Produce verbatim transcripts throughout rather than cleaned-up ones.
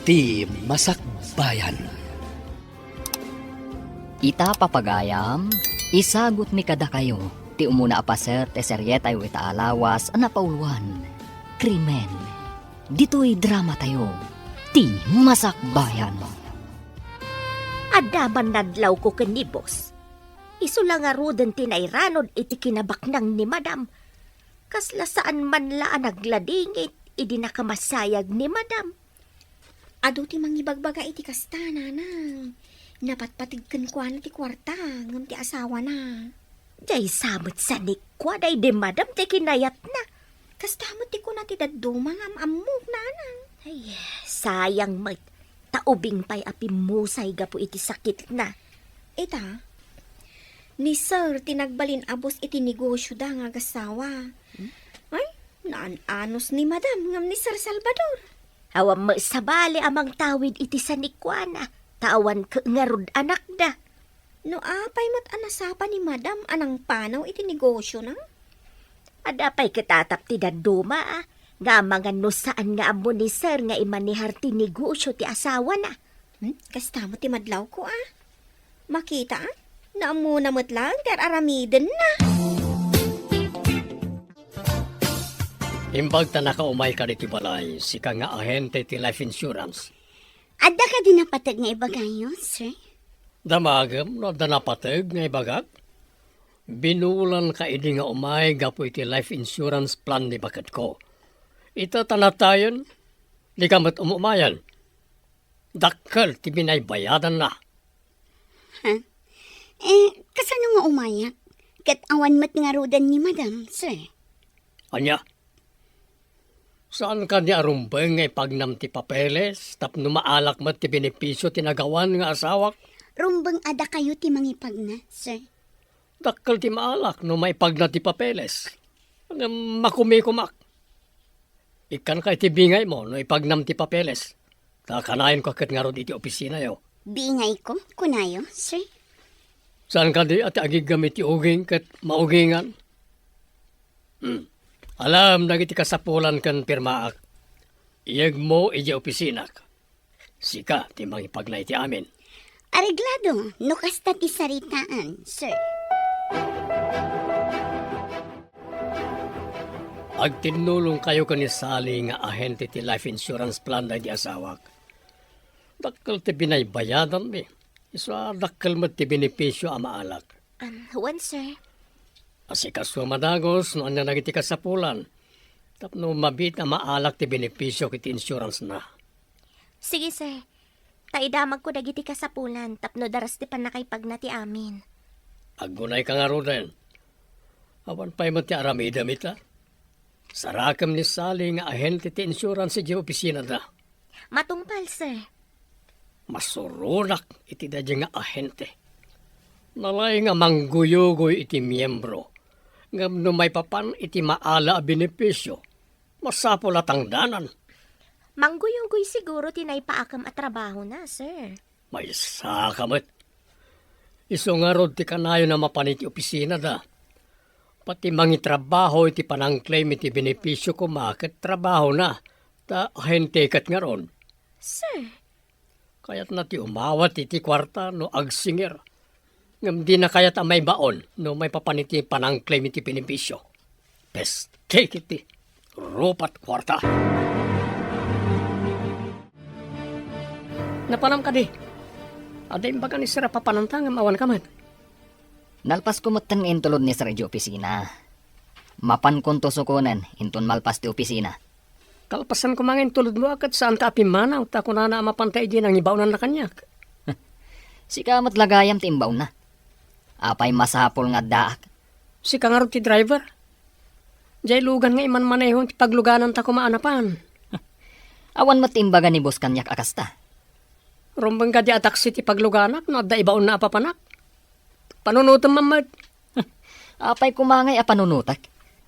Ti Masakbayan. Ita, papagayam, isagutmi kadakayo ti umuna a paset ti serietayo ita a lawas a napauloan, Krimen. Ditoy dramatayo, Ti Masakbayan. Adda man nadlawko ken ni boss. Isu la ngaruden ti nairanod iti kinabaknang ni madam. Kasla saan man la a nagladingit idi nakamasayag ni madam. Adu ti mangibagbaga iti kasta, nanang. Napatpateg kenkuana ti kuarta, ngem ti asawana. Diay sa met sanikua daydi madam ti kinayatna. Kasta met ti kuna ti dadduma nga am-ammok, nanang. Ay, sayang met. Ta ubing pay a pimmusay gapu iti sakitna. Ita, ni Sir ti nagbalin a boss iti negosioda nga agassawa. Hmm? Ay, naan-anos ni Madam ngem ni Sir Salvador. Awan met sabali a mangtawid iti sanikuana, ta awan ket ngarud anakda. No apay met a nasapa ni Madam a nangpanaw iti negosiona? Adda pay ket atap ti dadduma, a, nga amangan no saan nga ammo ni Sir nga imanehar ti negosio ti asawana. Hmm? Kasta met ti madlawko, a. Makita, a? Naammona met laeng ti ar-aramidenna. Imbag ta nakaumayka ditoy balay, sika nga ahente ti life insurance. Adda kadi napateg nga ibagayo, sir? Damagem no adda napateg nga ibagak. Binulanka idi nga umay gapu iti life insurance plan ni baketko. Ita ta natayen, dika met umumayen. Dakkel ti binaybayadanna. Ha? Eh, kasano nga umayak? Ket awan met ngaruden ni Madam, sir. Ania? Saan kadi a rumbeng nga ipagnam ti papeles tapno maalak met ti benepisio ti nagawan nga asawak? Rumbeng a dakayo ti mangipagna, sir. Dakkel ti maalak no maipagna ti papeles. Ngem makumikumak. Ikkanka iti bingaymo no ipagnam ti papeles. Ta kanayon ka ket ngarud iti opisinayo. Bingayko, kunayo, sir? Saan kadi a ti agiggam iti uging ket maugingan? Hmm. Alam dagiti kasapulan ken pirmaak. Iyegmo idiay opisinak. Sika ti mangipagna iti amin. Areglado, no kasta ti saritaan, sir. Agtinnulongkayo ken ni Sally nga ahente ti life insurance plan daydi asawak. Dakkel ti binaybayadanmi. Isu a dakkel met ti benepisio a maalak. Um, wen, sir. Asikaso a madagus no ania dagiti kasapulan tapno mabiit a maalak ti benepisio iti insurance-na. Sige, sir. Ta idamagko dagiti kasapulan tapno daras ti pannakaipagna ti amin. Aggunayka ngaruden. Awan pay met ti aramidem ita. Sarakem ni Sally nga ahente ti insurance idiay opisinada. Matungpal, sir. Masuronak iti daydiay nga ahente. Nalaing a mangguyugoy iti miembro. Ngem no maipapan iti maala a benepisio, masapul a tangdanan. Mangguyugoy siguro ti naipaakem a trabahona, sir. Maysa ka met. Isu ngarud ti kanayon a mapan iti opisinada. Pati mangitrabaho iti panangclaim iti benepisio koma ket trabahona, ta ahente ket ngarud. Sir. Kayatna ti umawat iti kuarta no agsingir. Ngem dina kayat a maibaon no maipapan iti panangclaim iti benepisio. Peste iti rupat kuarta. Napanam kadi? Adda imbaga ni Sir a papananta ngem awan ka met. Nalpasko metten nga intulod ni Sir idiay opisina. Mapankonto sukonen inton malpas ti opisina. Kalpasan koma nga intulodmo a ket saanka a pimmanaw, ta kunana a mapanta idi nangibaonanna kaniak. Sika met la gayam ti imbaonna. Apay masapul nga addaak? Sika ngarud ti driver. Diay lugan nga imanmanehon ti paglugananta koma a napan. Awan met ti imbaga ni boss kaniak a kasta. Rumbeng kadi a taksi ti pagluganak no adda ibaonna a papanak. Panunotem man met. Apay koma ngay a panunotek?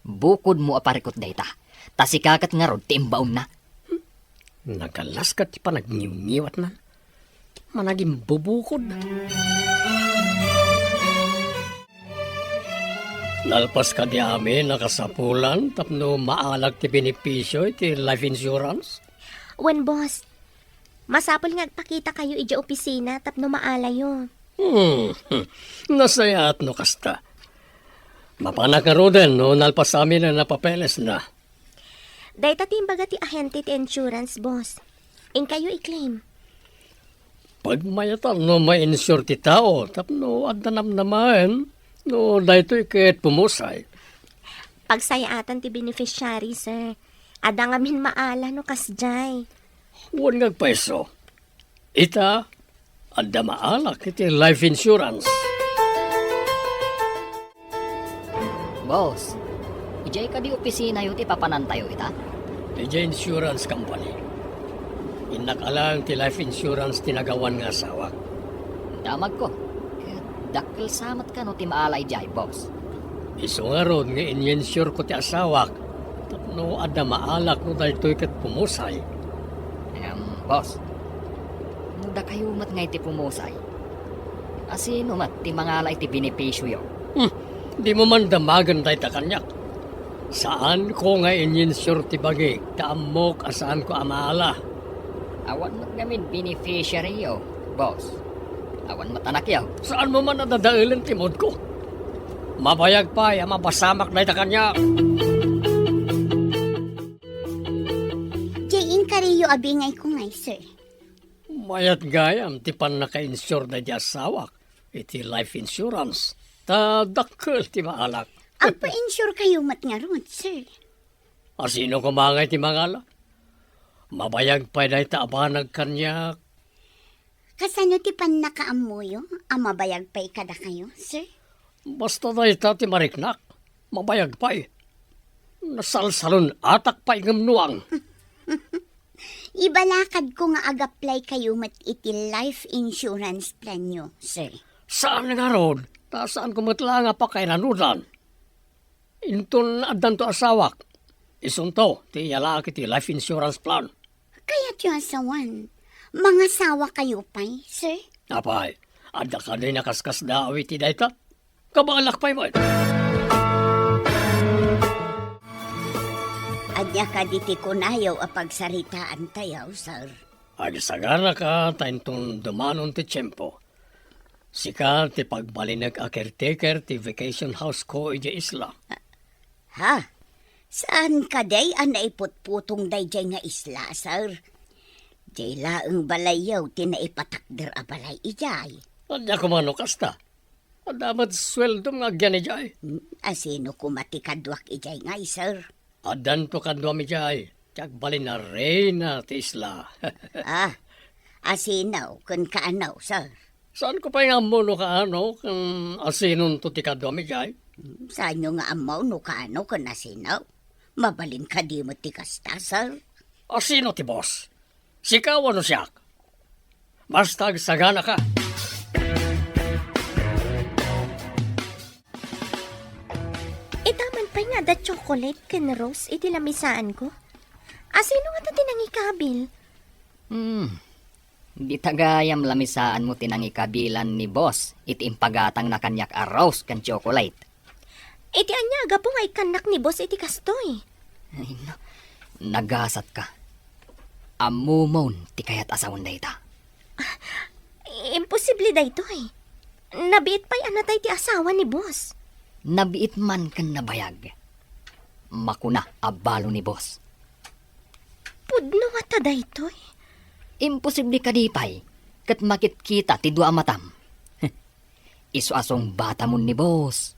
Bukodmo a parikut dayta. Ta sika ket ngarud ti imbaonna. Nagalas ket ti panagniwngiwatna. Managimbubukod. Nalpas kadi amin a kasapulan tapno maalak ti benepisio iti life insurance? Wen, boss. Masapul nga agpakitakayo idiay opisina tapno maalayo. Hmm, nasayaat no kasta. Mapanak ngaruden no nalpasamin a napapelesna. Dayta ti imbaga ti ahente ti insurance, boss. Inkayo i-claim. Pagmayatan no ma-insure ti tao tapno adda namnamaen no daytoy ket pumusay. Pagsayaatan ti beneficiary, sir. Adda ngamin maala no kasdiay. Wen nga agpayso. Ita, adda maalak iti life insurance. Boss, idiay kadi opisinayo ti papanantayo ita? Idiay insurance company. Innak alang ti life insurance ti nagawan nga asawak. Damagko. Ket dakkel sa met kano ti maala idiay, boss. Isu ngarud nga in-insure ko ti asawak tapno adda maalak no daytoy ket pumusay. Em, boss, no dakayo met ngay ti pumusay, asino met ti mangala iti benepisioyo? Hmm, dimo man damagen dayta kaniak. Saanko nga in-insure ti bagik, ta ammok a saanko a maala. Awan met ngamin beneficiaryyo, boss. Awan met anakyo. Saanmo man a dadaelen ti moodko. Mabayag pay a mapasamak dayta kaniak. Jay, inkariyo a bingayko ngay, sir. Mayat gayam ti pannaka-insure daydi asawak iti life insurance. Ta dakkel ti maalak. Agpa-insure kayo met ngarud, sir. Asino koma ngay ti mangala? Mabayag pay dayta a banag kaniak. Kasano ti pannakaammoyo a mabayag pay kadakayo, sir? Basta dayta ti mariknak, mabayag pay. Nasalsalun-atak pay ngem nuang. Ibalakadko nga agaplay kayo met iti life insurance planyo, sir. Saan ngarud, ta saanko met la nga pakainanudan. Inton addanto asawak, isunto ti iyalaak iti life insurance plan. Kayatyo a sawen, mangasawa kayo pay, sir? Apay, adda kadi nakaskasdaaw iti dayta? Kabaelak pay met. Ania kadi ti kunayo a pagsaritaantayo, sir? Agsaganaka ta inton dumanon ti tiempo. Sika ti pagbalinek a caretaker ti vacation house ko idiay isla. Ha? Saan kadi a naiputputong daydiay nga isla, sir? Diay laeng balayyo ti naipatakder a balay idiay. Ania koma no kasta? Adda met sueldom nga agyan idiay. Hmm, asino koma ti kaduak idiay ngay, sir? Addanto kaduam idiay, ti agbalin a reyna ti isla. Ah, asino ken kaano, sir? Saanko pay nga ammo no kaano ken asinonto ti kaduam idiay? Hmm, saanyo nga ammo no kaano ken asino? Mabalin kadi met ti kasta, sir? Asino ti boss? Sika wenno siak? Basta agsaganaka. Ita man pay nga adda chocolate ken rose iti lamisaanko. Asino ngata ti nangikabil? Hmm. Dita gayam lamisaanmo ti nangikabilan ni boss iti impagatangna kaniak a rose ken chocolate. Iti ania a gapu nga ikkannak ni boss iti kastoy? Ay, no. Nagasatka. Ammomon ti kayat a sawen dayta. Imposible daytoy. Nabiit pay a natay ti asawa ni boss. Nabiit man ken nabayag. Makuna a balo ni boss. Pudno ngata daytoy? Imposible kadi pay ket makitkita ti dua a matam? Isu a sungbatamon ni boss.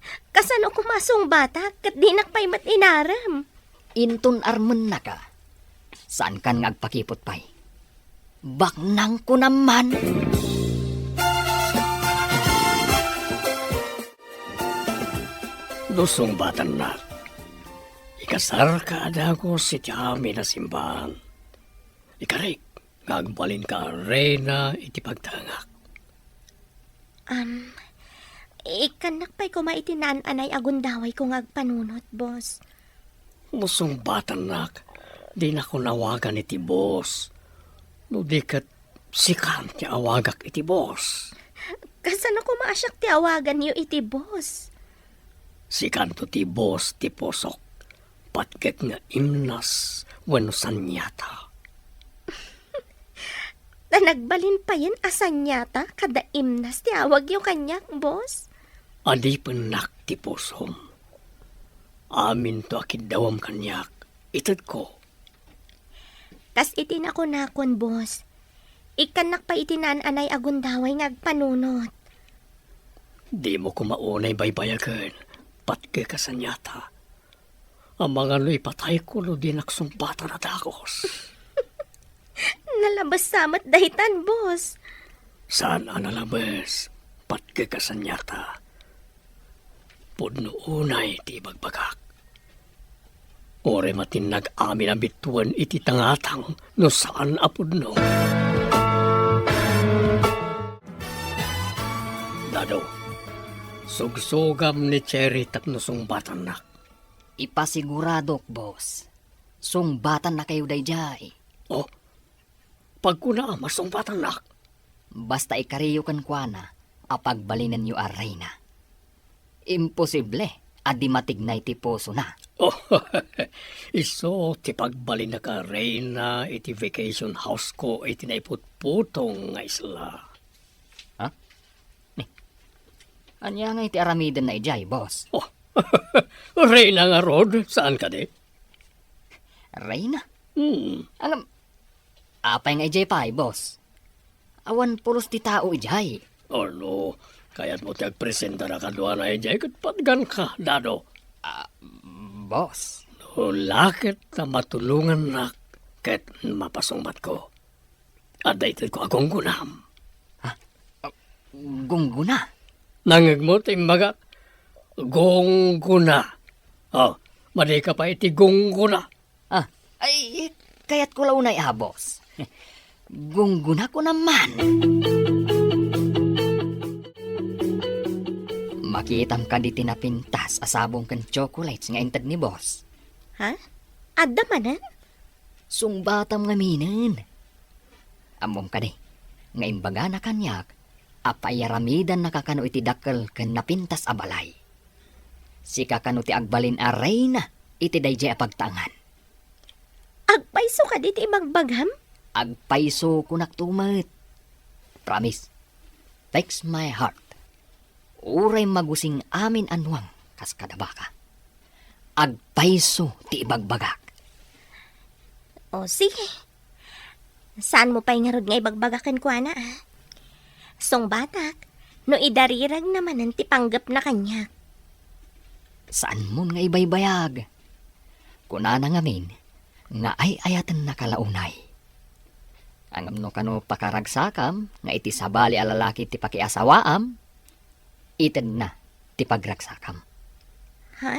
Kasano koma a sungbatak ket dinak pay met inarem? Inton armennaka, saankan nga agpakiput pay. Baknangko naman. No sungbatannak, ikasarka a dagus iti amin a simbaan. Ikarik nga agbalinka a reyna iti pagtaengak. Am, ikkannak pay koma iti naan-anay a gundawayko nga agpanunot, boss. No sungbatannak, dinakon awagan iti boss. No di ket, sikan ti awagak iti boss. Kasano koma a siak ti awaganyo iti boss? Sikanto ti boss ti pusok, patgek nga imnas wenno saniata. Ta nagbalin payen a saniata kada imnas ti awagyo kaniak, boss. Adipennak ti pusom. Aminto a kiddawam kaniak, itedko. Kas iti nakunakon, boss, ikkannak pay iti naan-anay a gundaway nga agpanunot. Dimo koma unay baybayagen, patgek a saniata. Amangan no ipatayko no dinak sungbatan a dagus. Nalabes sa met daytan, boss. Saan a nalabes, patgek a saniata. Pudno unay ti ibagbagak. Uray matinnag amin a bituen iti tangatang no saan a pudno. Dado, sugsugam ni Cherry tapno sungbatannak. Ipasiguradok, boss. Sungbatan na kayo dayjay. Oh, pagkuna a masungbatannak. Basta ikariyo kenkuana a pagbalinenyo a reyna. Imposible a di matignay ti pusona. Oh, isu ti pagbalinnak a reyna iti vacation house ko iti naiputputong nga isla. Ha? Ni, ania nga iti aramiden na ijay, boss? Oh, reyna ngarud, saan kadi? Reyna? Hmm. Ngem, apay nga ijay pay, boss? Awan pulos ti tao ijay. Ano, kayatmo ti agpresenta na kaduana ijay ket patgan ka, Dado? Ah, boss. No, laket ta matulongannak ket mapasungbatko. Adda itedko a gunggunam. Ha? Ah, gungguna? Nangngegmo ti imbagak? Gungguna. Oh, madi ka pay iti gungguna. Ah, ay, kayatko la unay a, boss. Gungguna ko naman. Makitam kadi ti napintas a sabong ken chocolates nga inted ni boss? Ha? Adda manen? Sungbatam ngaminen. Ammom kadi, nga imbagana kaniak a paiyaramidannaka kano iti dakkel ken napintas a balay. Sika kano ti agbalin a reyna iti dayjay a pagtaengan. Agpayso kadi ti ibagbagam? Agpayso, kunak to met. Promise. Text my heart. Uray magusing amin a nuang kas kada baka. Agpayso ti ibagbagak. O, sige. Saanmo pay ngarud nga ibagbaga kenkuana, a? Sungbatak, no idariragna manen ti panggepna kaniak. Saanmon nga ibaybayag? Kunana ngamin nga ay-ayatennaka la unay. Ngem no kano pakaragsakam nga iti sabali a lalaki ti pakiasawaam, itedna ti pagragsakam. Ha?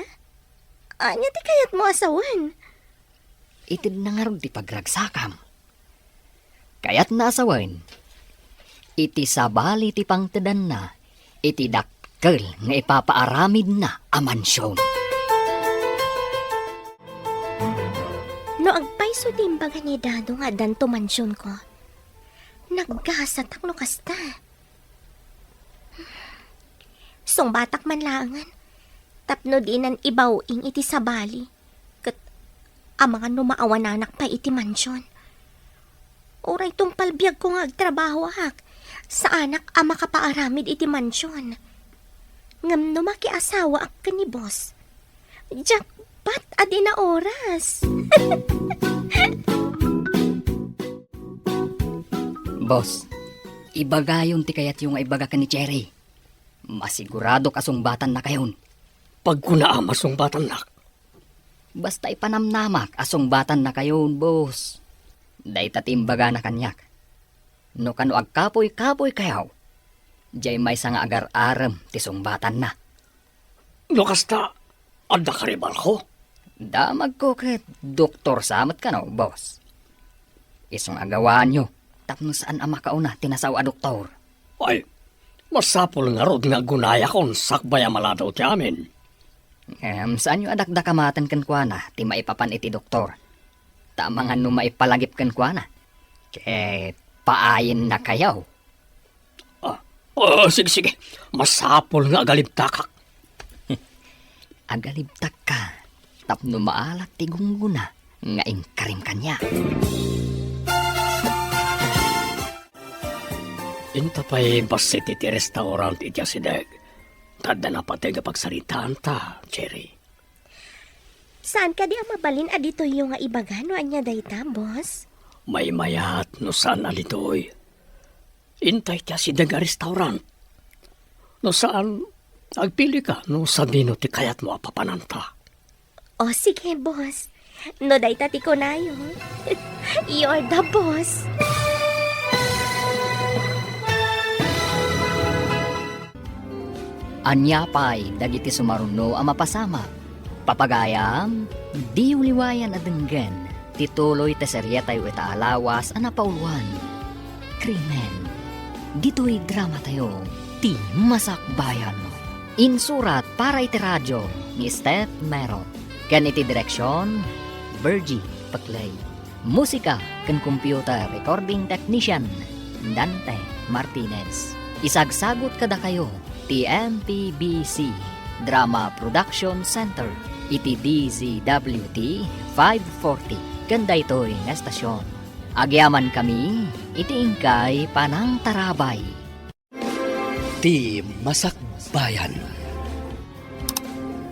Ania ti kayatmo a sawen? Itedna ngarud ti pagragsakam. Kayatna a sawen, iti sabali ti pangtedanna iti dakkel nga ipapaaramidna a mansion. No agpayso ti imbaga ni Dado nga addanto mansionko, naggasatak no kasta. Sungbatak man laengen tapno dinan ibaw-ing iti sabali. Ket amangan no maawananak pay iti mansion. Uray tungpal biagko nga agtrabahoak, saanak a makapaaramid iti mansion. Ngem no makiasawaak ken ni boss, jackpot a di naoras. Boss, ibagayon ti kayatyo nga ibaga ken ni Cherry. Masiguradok a sungbatannakayon. Pagkuna a masungbatannak. Basta ipanamnamak a sungbatannakayon, boss. Dayta ti imbagana kaniak. No kano agkapuy-kapuy kayo, jay maysa nga agar-arem ti sungbatanna. No kasta, adda karibalko? Damagko ket doktor sa met kano, boss. Isu nga agawaanyo tapno saan a makauna ti nasao a doktor. Ay, masapul ngarud nga agunayakon sakbay a maladaw ti amin. Ngem saanyo a dakdakamaten kenkuana ti maipapan iti doktor. Ta amangan no maipalagip kenkuana, ket paayennakayo. Ah, ah, sige, sige. Masapul nga agalibtakak. Agalibtakka tapno maalak ti gungguna nga inkarim kaniak. Inta pay bassit iti restaurant iti asideg. Ta adda napateg a pagsaritaanta, Cherry. Saan kadi a mabalin a ditoyyo nga ibaga no ania dayta, boss? Maymayat no saan a ditoy. Inta iti asideg a restaurant. No saan, agpilika no sadino ti kayatmo a papananta. O, sige, boss. No dayta ti kunayo, you're the boss. Ania pay dagiti sumaruno a mapasamak? Papagayam, diyo liwayan a denggen ti tuloy ti serietayo ita a lawas a napauluan, Krimen. Ditoy dramatayo, Ti Masakbayan. Insurat para iti radio ni Steph Merot, ken iti direksion, Virgie Peclay. Musika ken computer recording technician, Dante Martinez. Isagsagut kadakayo ti M P B C Drama Production Center iti D Z W T five forty ken daytoy nga estasion. Agyamankami iti inkay panangtarabay. Ti Masakbayan.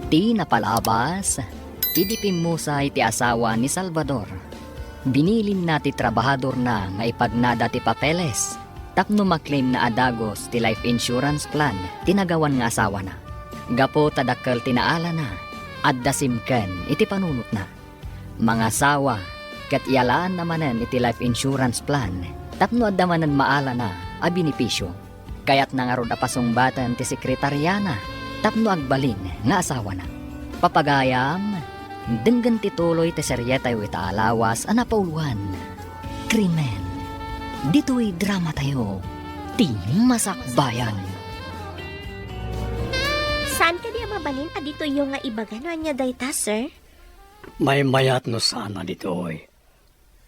Ti napalabas, idi pimmusay ti asawa ni Salvador, binilinna ti trabahadorna nga ipagnada ti papeles tapno maklaimna a dagus ti life insurance plan ti nagawan nga asawana. Gapu ta dakkel ti naalana, adda simken iti panunotna. Mangasawa ket iyalaanna manen iti life insurance plan tapno adda manen maalana a benepisio. Kayatna ngarud a pasungbaten ti sekretariana tapno agbalin nga asawana. Papagayam, denggen ti tuloy ti serietayo ita a lawas a napauluan, Krimen. Ditoy dramatayo, Ti Masakbayan. Saan kadi a mabalin a ditoyyo nga ibaga no ania dayta, sir? Maymayat no saan a ditoy.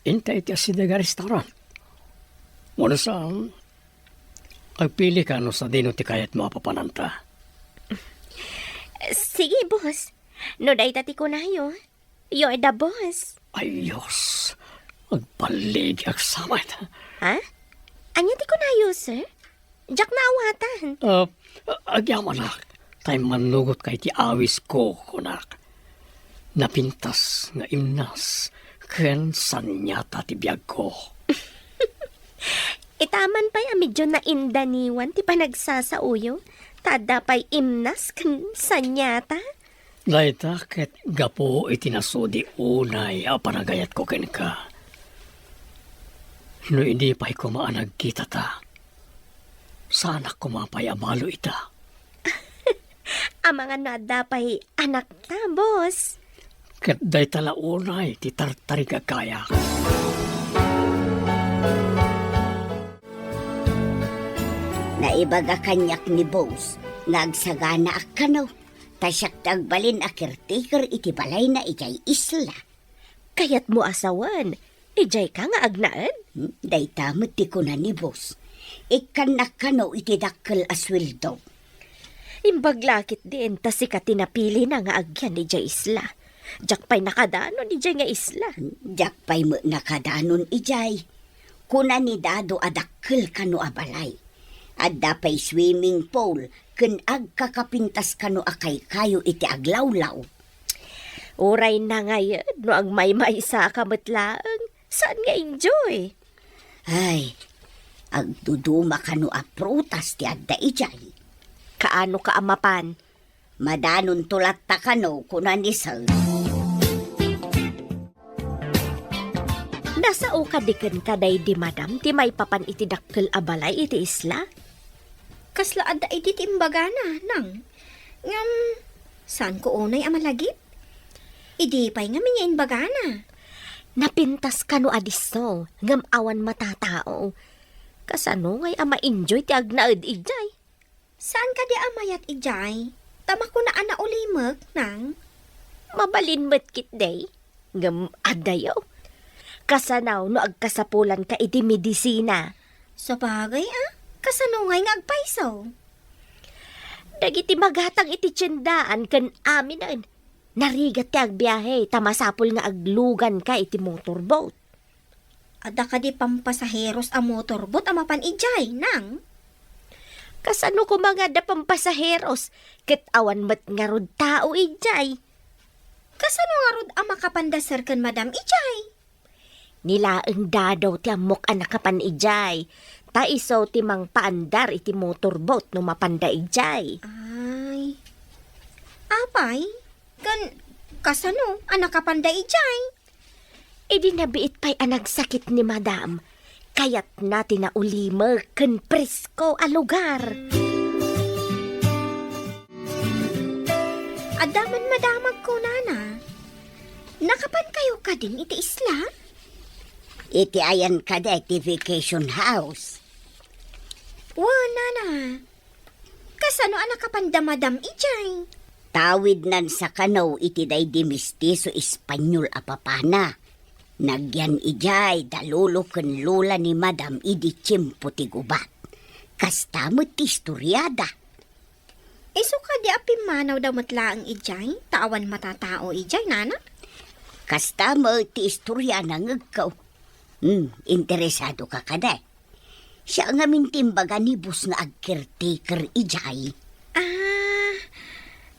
Inta iti asideg a restaurant. Wenno saan, agpilika no sadino ti kayatmo a papananta. Sige, boss. No dayta ti kunayo, you're the boss. Ay, Diyos. Agballigiak sa met. Ha? Ania ti kunayo, sir? Diak naawatan. Ah, agyamanak, ta immannugotka iti awisko, kunak. Napintas nga imnas ken saniata ti biagko. Itaman pay a medyo naindaniwan ti panagsasaoyo, ta adda pay imnas ken saniata. Dayta ket gapu iti nasudi unay a panagayatko kenka. No idi pay koma a nagkitata, saanak koma pay a balo ita. Amangan no adda pay anakta, boss. Ket dayta la unay ti tartarigagayak. Naibaga kaniak ni boss nga agsaganaak kano. Ta siak ti agbalin a caretaker iti balayna idiay isla. Kayatmo a sawen, idiayka nga agnaed? Hmm, dayta met ti kuna ni boss. Ikkannak kano iti dakkel a sueldo. Imbag la ketdin ta sika ti napilina nga agyan idiay isla. Diak pay nakadanon idiay nga isla. Diak pay met nakadanon idiay. Kuna ni Dado a dakkel kano a balay. Adda pay swimming pool ken agkakapintas kano a kaykayo iti aglawlaw. Uray nangayed no agmaymaysaka met laeng, saan nga enjoy? Ay, agduduma kano a prutas ti adda idiay. Kaano ka a mapan? Madanonto latta kano, kuna ni Sir. Nasao kadi kenka daydi madam ti maipapan iti dakkel a balay iti isla? Kasla adda idi ti imbagana, nang. Ngem, saanko unay a malagip? Idi pay ngamin nga imbagana. Napintas kano a disso, ngem awan matatao. Kasano ngay a ma-enjoy ti agnaed idiay? Saan kadi a mayat idiay? Ta makuna a naulimek, nang. Mabalin met ketdi, ngem addayo. Kasano no agkasapulanka iti medisina? Sabagay a, kasano ngay nga agpayso? Dagiti magatang iti tiendaan ken aminen, narigat ti agbiahe ta masapul nga agluganka iti motorboat. Adda kadi pampasaheros a motorboat a mapan idiay, nang? Kasano koma nga adda pampasaheros ket awan met ngarud tao idiay? Kasano ngarud a makapanda sir ken madam idiay? Ni laeng Dado ti ammok a nakapan idiay, ta isu ti mangpaandar iti motorboat no mapanda idiay. Ay. Apay, ken kasano a nakapanda idiay? Idi nabiit pay a nagsakit ni madam, kayatna ti naulimek ken presko a lugar. Adda man madamagko, nana. Nakapankayo kadin iti isla? Iti ayan kadi ti vacation house. Wen, nana. Kasano a nakapanda madam idiay? Tawidnan sa kano iti daydi mestizo Espanyol a papana. Nagyan idiay da lolo ken lola ni madam idi tiempo ti gubat. Kasta met ti istoriada. Isu kadi a pimmanawda met laeng idiay, ta awan matatao idiay, nana? Kasta met ti istoriana, nangngegko. Hmm, interesado ka kadi? Siya ngamin ti imbaga ni boss nga ag-caretaker idiay. Ah,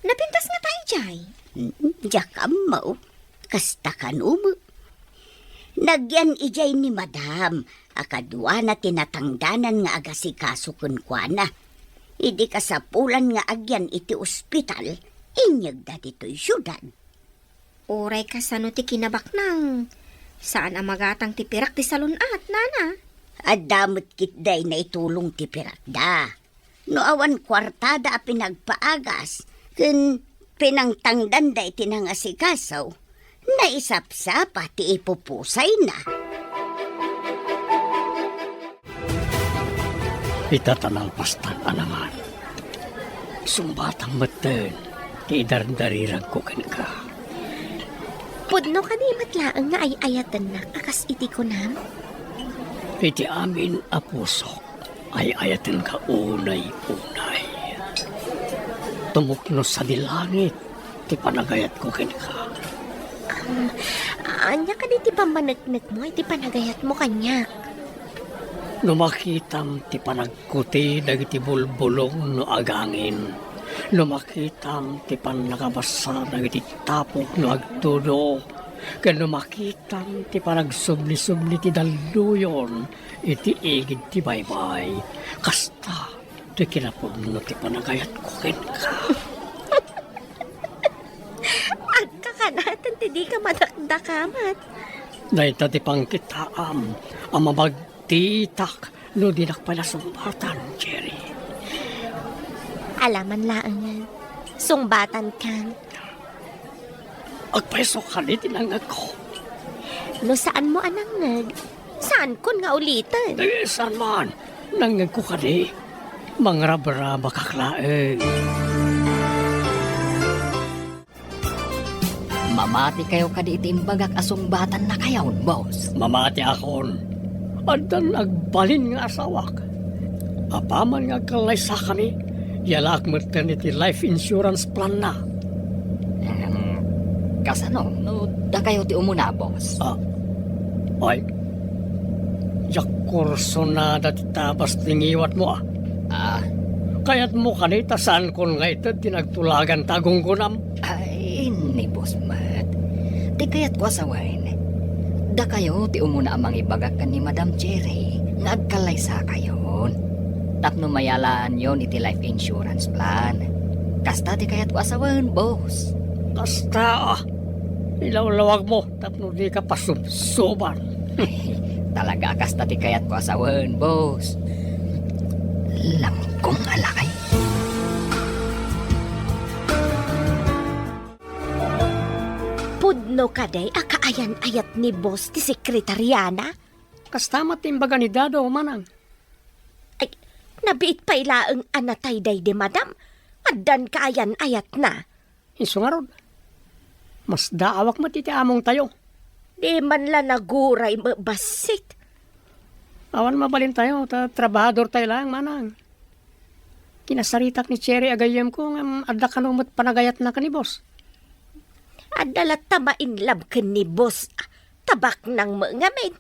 napintas ngata idiay? Mm, diak ammo. Kasta kano met. Nagyan idiay ni madam a kaduana ti natangdanan nga agasikaso kenkuana. Idi kasapulan nga agyan iti ospital, inyegda ditoy siudad. Uray kasano ti kinabaknang, saan a magatang ti pirak ti salun-at, nana? Adda met ketdi naitulong ti pirakda. No awan kuartada a pinagpaagas ken pinangtangdanda iti nangasikaso, naisapsapa ti ipupusayna. Ita ta nalpastan a nangan. Sungbatam metten ti idardariragko kenka. Pudno kadi met laeng nga ay-ayatennak a kas iti kunam? Iti amin a pusok, ay-ayatenka unay-unay. Tumukno sadi langit ti panagayatko kenka. Ah, ania kadi ti pammaneknekmo iti panagayatmo kaniak? No makitam ti panagkuti dagiti bulbulong no agangin, no makitam ti pannakabasa dagiti tapok no agtudo, ken no makitam ti panagsubli-subli ti dalluyon iti igid ti baybay, kasta ti kinapudno ti panagayatko kenka. Agkakanaten ti dika madakdakamat. Dayta ti pangkitaam a mabagtitak no dinak pay nasungbatan, Cherry. Alaman laengen, sungbatankan. Agpayso kadi ti nangngegko. No saanmo a nangngeg, saankon nga uliten. Eh, saan man? Nangngegko kadi. Mangrabrabakak laeng. Mamatikayo kadi iti imbagak a sungbatannakayon, boss? Mamatiakon. Addan agbalin nga asawak. Apaman nga agkallaysakami, yalaak metten iti life insurance plan-na. Em, kasano no dakayo ti umuna, boss? Ah, ay, diak kursonada ti tabas ti ngiwatmo, ah. Ah. Kayatmo kadi ta saankon nga ited ti nagtulagan ta agunggonam? Ay, ni boss met. Ti kayatko a sawen, dakayo ti umuna a mangibagak ken ni Madam Cherry nga agkallaysakayon tapno mayalaanyon iti life insurance plan. Kasta ti kayatko a sawen, boss. Kasta, ah. Ilawlawagmo tapno dika pasubsoban. Ay, talaga a kasta ti kayatko a sawen, boss. Langkong a lakay. Pudno kadi a kaayan-ayat ni boss ti sekretariana? Kasta met ti imbaga ni Dado, manang. Ay, nabiit pay laeng a natay daydi madam. Addan kaayan-ayatna. Isu ngarud, masdaawak met iti amongtayo. Di man la naguray met bassit. Awan mabalintayo, ta trabahadortayo laeng, manang. Kinasaritak ni Cherry a gayyemko, ngem adda kano met panagayatna ken ni boss. Adda latta ma-in love ken ni boss. Tabaknang met ngamin.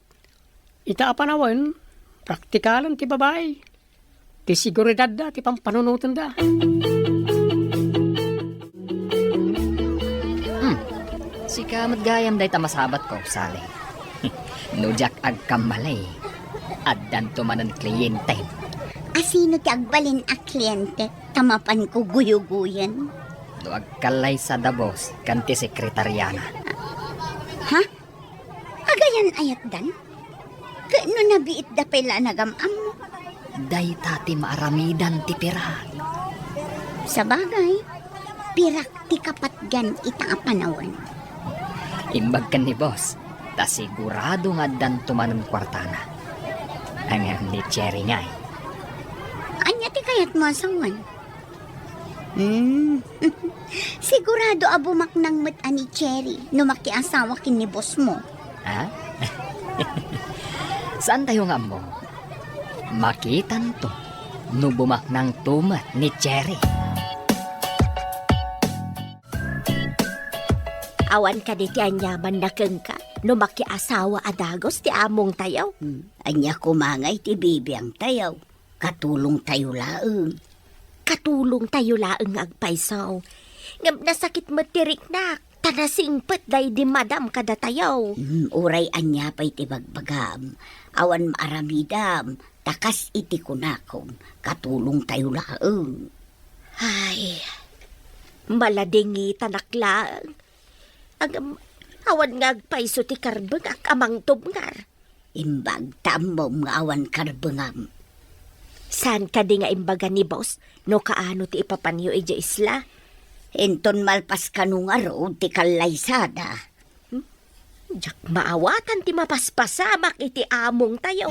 Ita a panawen, praktikalen ti babai. ti seguridadda ti pampanunotenda. Hmm. Sika met gayam dayta masabatko, Sally. No diak agkamali, addanto manen kliyentem. A sino ti agbalin a kliyente ta mapanko guyugoyen? No agkallaysada, boss, ken ti sekretariana. Ha? Agayan ayatdan? Ket no nabiitda pay la a nagam-ammo? Dayta ti maaramidan ti pirak. Sabagay, pirak ti kapatgan ita a panawen. Imbag ken ni boss, ta sigurado nga addanto manen kuartana. Ngem ni Cherry ngay? Ania ti kayatmo a sawen? Hmm. Sigurado a bumaknang met a ni Cherry no makiasawa ken ni boss mo. Ha? Saantayo nga ammo? Makitanto no bumaknangto met ni Cherry. Awan kadi ti aniamanna kenka no makiasawa a dagus ti amongtayo? Hmm. Ania koma ngay ti bibiangtayo? Katulongtayo laeng. Katulongtayo laeng nga agpayso. Ngem nasakit met ti riknak, ta nasingpet daydi madam kadatayo. Hmm, uray ania pay ti bagbagam, awan maaramidam, ta kas iti kunakon, katulongtayo laeng. Ay, maladingitanak laeng. Ngem, awan nga agpayso ti karbengak a mangtubngar. Imbag ta ammom nga awan karbengam. Saan kadi nga imbaga ni boss no kaano ti ipapanyo idiay isla? Inton malpas kano ngarud ti kallaysada. Hmm? Diak maawatan ti mapaspasamak iti amongtayo.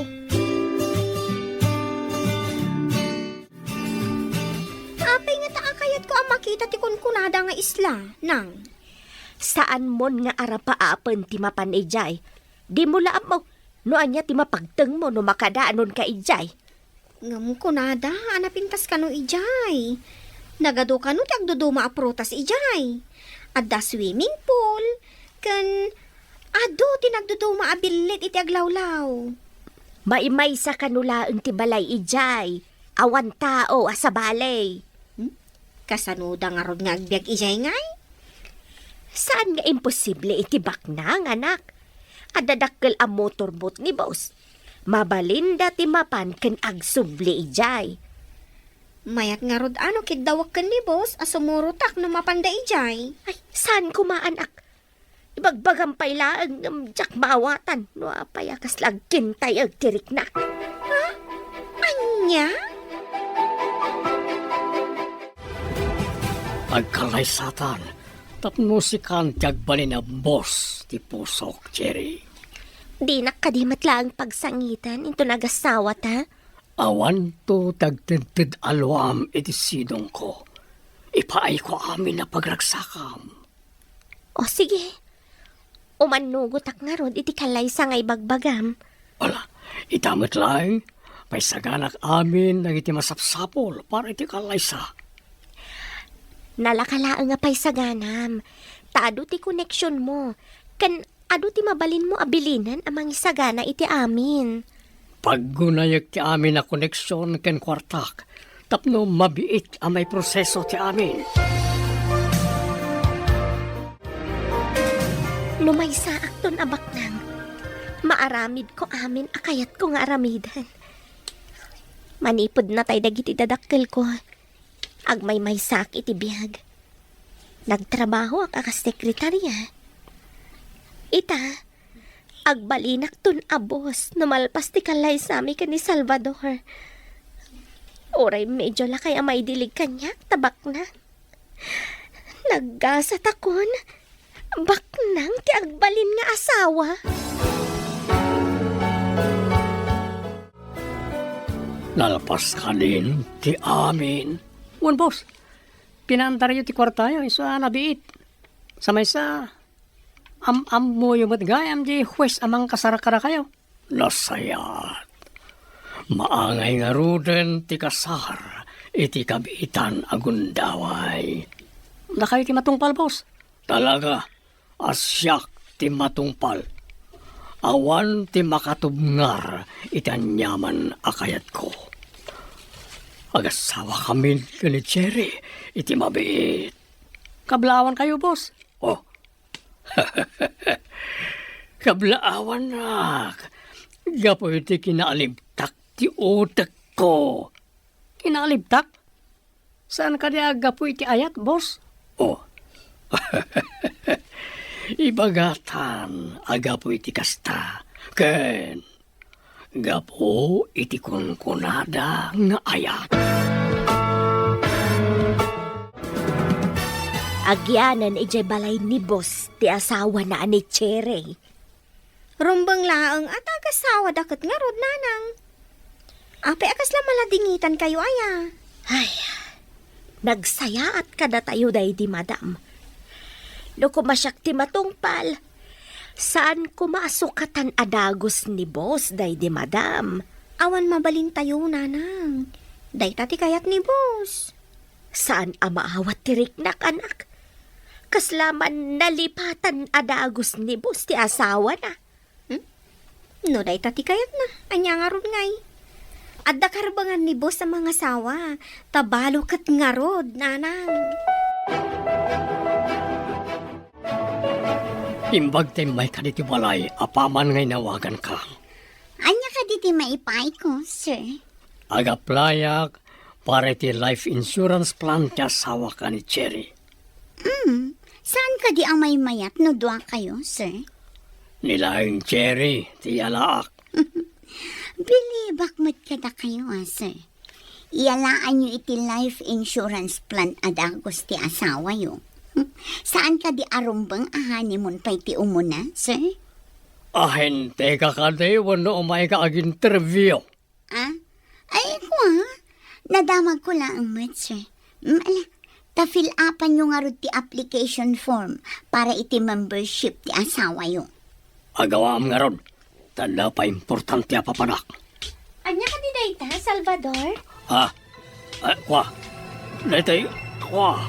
Apay ngata a kayatko a makita ti kunkunada nga isla, nang? Saanmon nga arapaapen ti mapan idiay. Dimo la ammo no ania ti mapagtengmo no makadaanonka idiay. Ngem kunada a napintas kano idiay. Nagadu kano ti agduduma a prutas idiay. Adda swimming pool, ken adu ti nagduduma a billit iti aglawlaw. Maimaysa kano laeng ti balay idiay. Awan tao a sabali. Hmm? Kasanoda ngarud nga agbiag idiay ngay? Saan nga imposible iti baknang, anak. Adda dakkel a motorboat ni boss. Mabalinda ti mapan ken agsubli idiay. Mayat ngarud a no kiddawek ken ni boss a sumurotak no mapanda idiay. Ay, saan koma, anak? Ibagbagam pay laeng ngem diak maawatan no apay a kasla agkintayeg ti riknak. Ha? Ania? Agkallaysatan tapno sikan ti agbalin a boss ti pusok, Cherry. Dinak kadi met laeng pagsangiten inton agasawata? Awanto ti agtedted a luam iti sidongko. Ipaayko amin a pagragsakam. O sige, umannugotak ngarud iti kallaysa nga ibagbagam. Ala, ita met laeng, paisaganak amin dagiti masapsapul para iti kallaysa. Nalaka laeng a paisaganam, ta adu ti koneksionmo, ken adu ti mabalinmo a bilinen a mangisagana iti amin. Paggunayek ti amin a koneksion ken kuartak tapno mabiit a maiproseso ti amin. No maysaakton a baknang, maaramidko amin a kayatko nga aramiden. Manipud natay dagiti dadakkelko, agmaymaysaak iti biag. Nagtrabahoak a kas sekretarya. Ita, agbalinakton a boss no malpas ti kallaysami ken ni Salvador. Uray medyo lakay a maidilig kaniak ta baknang. Naggasatakon, baknang ti agbalin nga asawa. Nalpas kadin ti amin. Wen, boss, pinaandaryo ti kuartayo, isu a nabiit. Sa maysa, am-ammoyo met gayam di huwes a mangkasar kadakayo. Nasayaat. Maangay ngaruden ti kasar iti kabiitan a gundaway. Dakayo ti matungpal, boss. Talaga, a siak ti matungpal. Awan ti makatubngar iti aniaman a kayatko. Agasawakamin ken ni Cherry iti mabiit. Kablaawankayo, boss? Oh. Kablaawannak gapu iti kinaalibtak ti utekko. Kinaalibtak? Saan kadi a gapu iti ayat, boss? Oh. Ibagatan a gapu iti kasta. Ken gapu iti kunkunada nga ayat. Agyanen idiay balay ni boss ti asawana a ni Cherry. Rumbeng laeng a ta agasawada ket ngarud, nanang. Apay a kasla maladingitankayo aya? Ay, nagsayaat kadatayo daydi madam. No koma siak ti matungpal, saan koma a sukatan a dagus ni boss daydi madam. Awan mabalintayo, nanang. Dayta ti kayat ni boss. Saan a maawat ti riknak, anak. Kasla man nalipatan a dagus ni boss ti asawana. Hmm? No dayta ti kayatna, ania ngarud ngay? Adda karbengan ni boss a mangasawa, ta balo ket ngarud, nanang. Imbag ta immayka ditoy balay, apaman nga inawaganka. Ania kadi ti maipaayko, sir? Ag-applyak para iti life insurance plan ti asawak a ni Cherry. Hmm, saan kadi a maymayat no duakayo, sir? Ni laeng Cherry ti iyalaak. Bilibak met kadakayo, a, sir. Iyalaanyo iti life insurance plan a dagus ti asawayo. Saan kadi a rumbeng a honeymoon pay ti umuna, sir? Ahenteka kadi wenno umayka ag-interview? Ah? Ay, kua, nadamagko laeng met, sir. Mm, ala, ta fill upanyo ngarud ti application form para iti membership ti asawayo. Agawaam ngarud, ta adda pay importante a papanak. Ania kadi dayta, Salvador? Ah, ah, kua. Daytay, kua.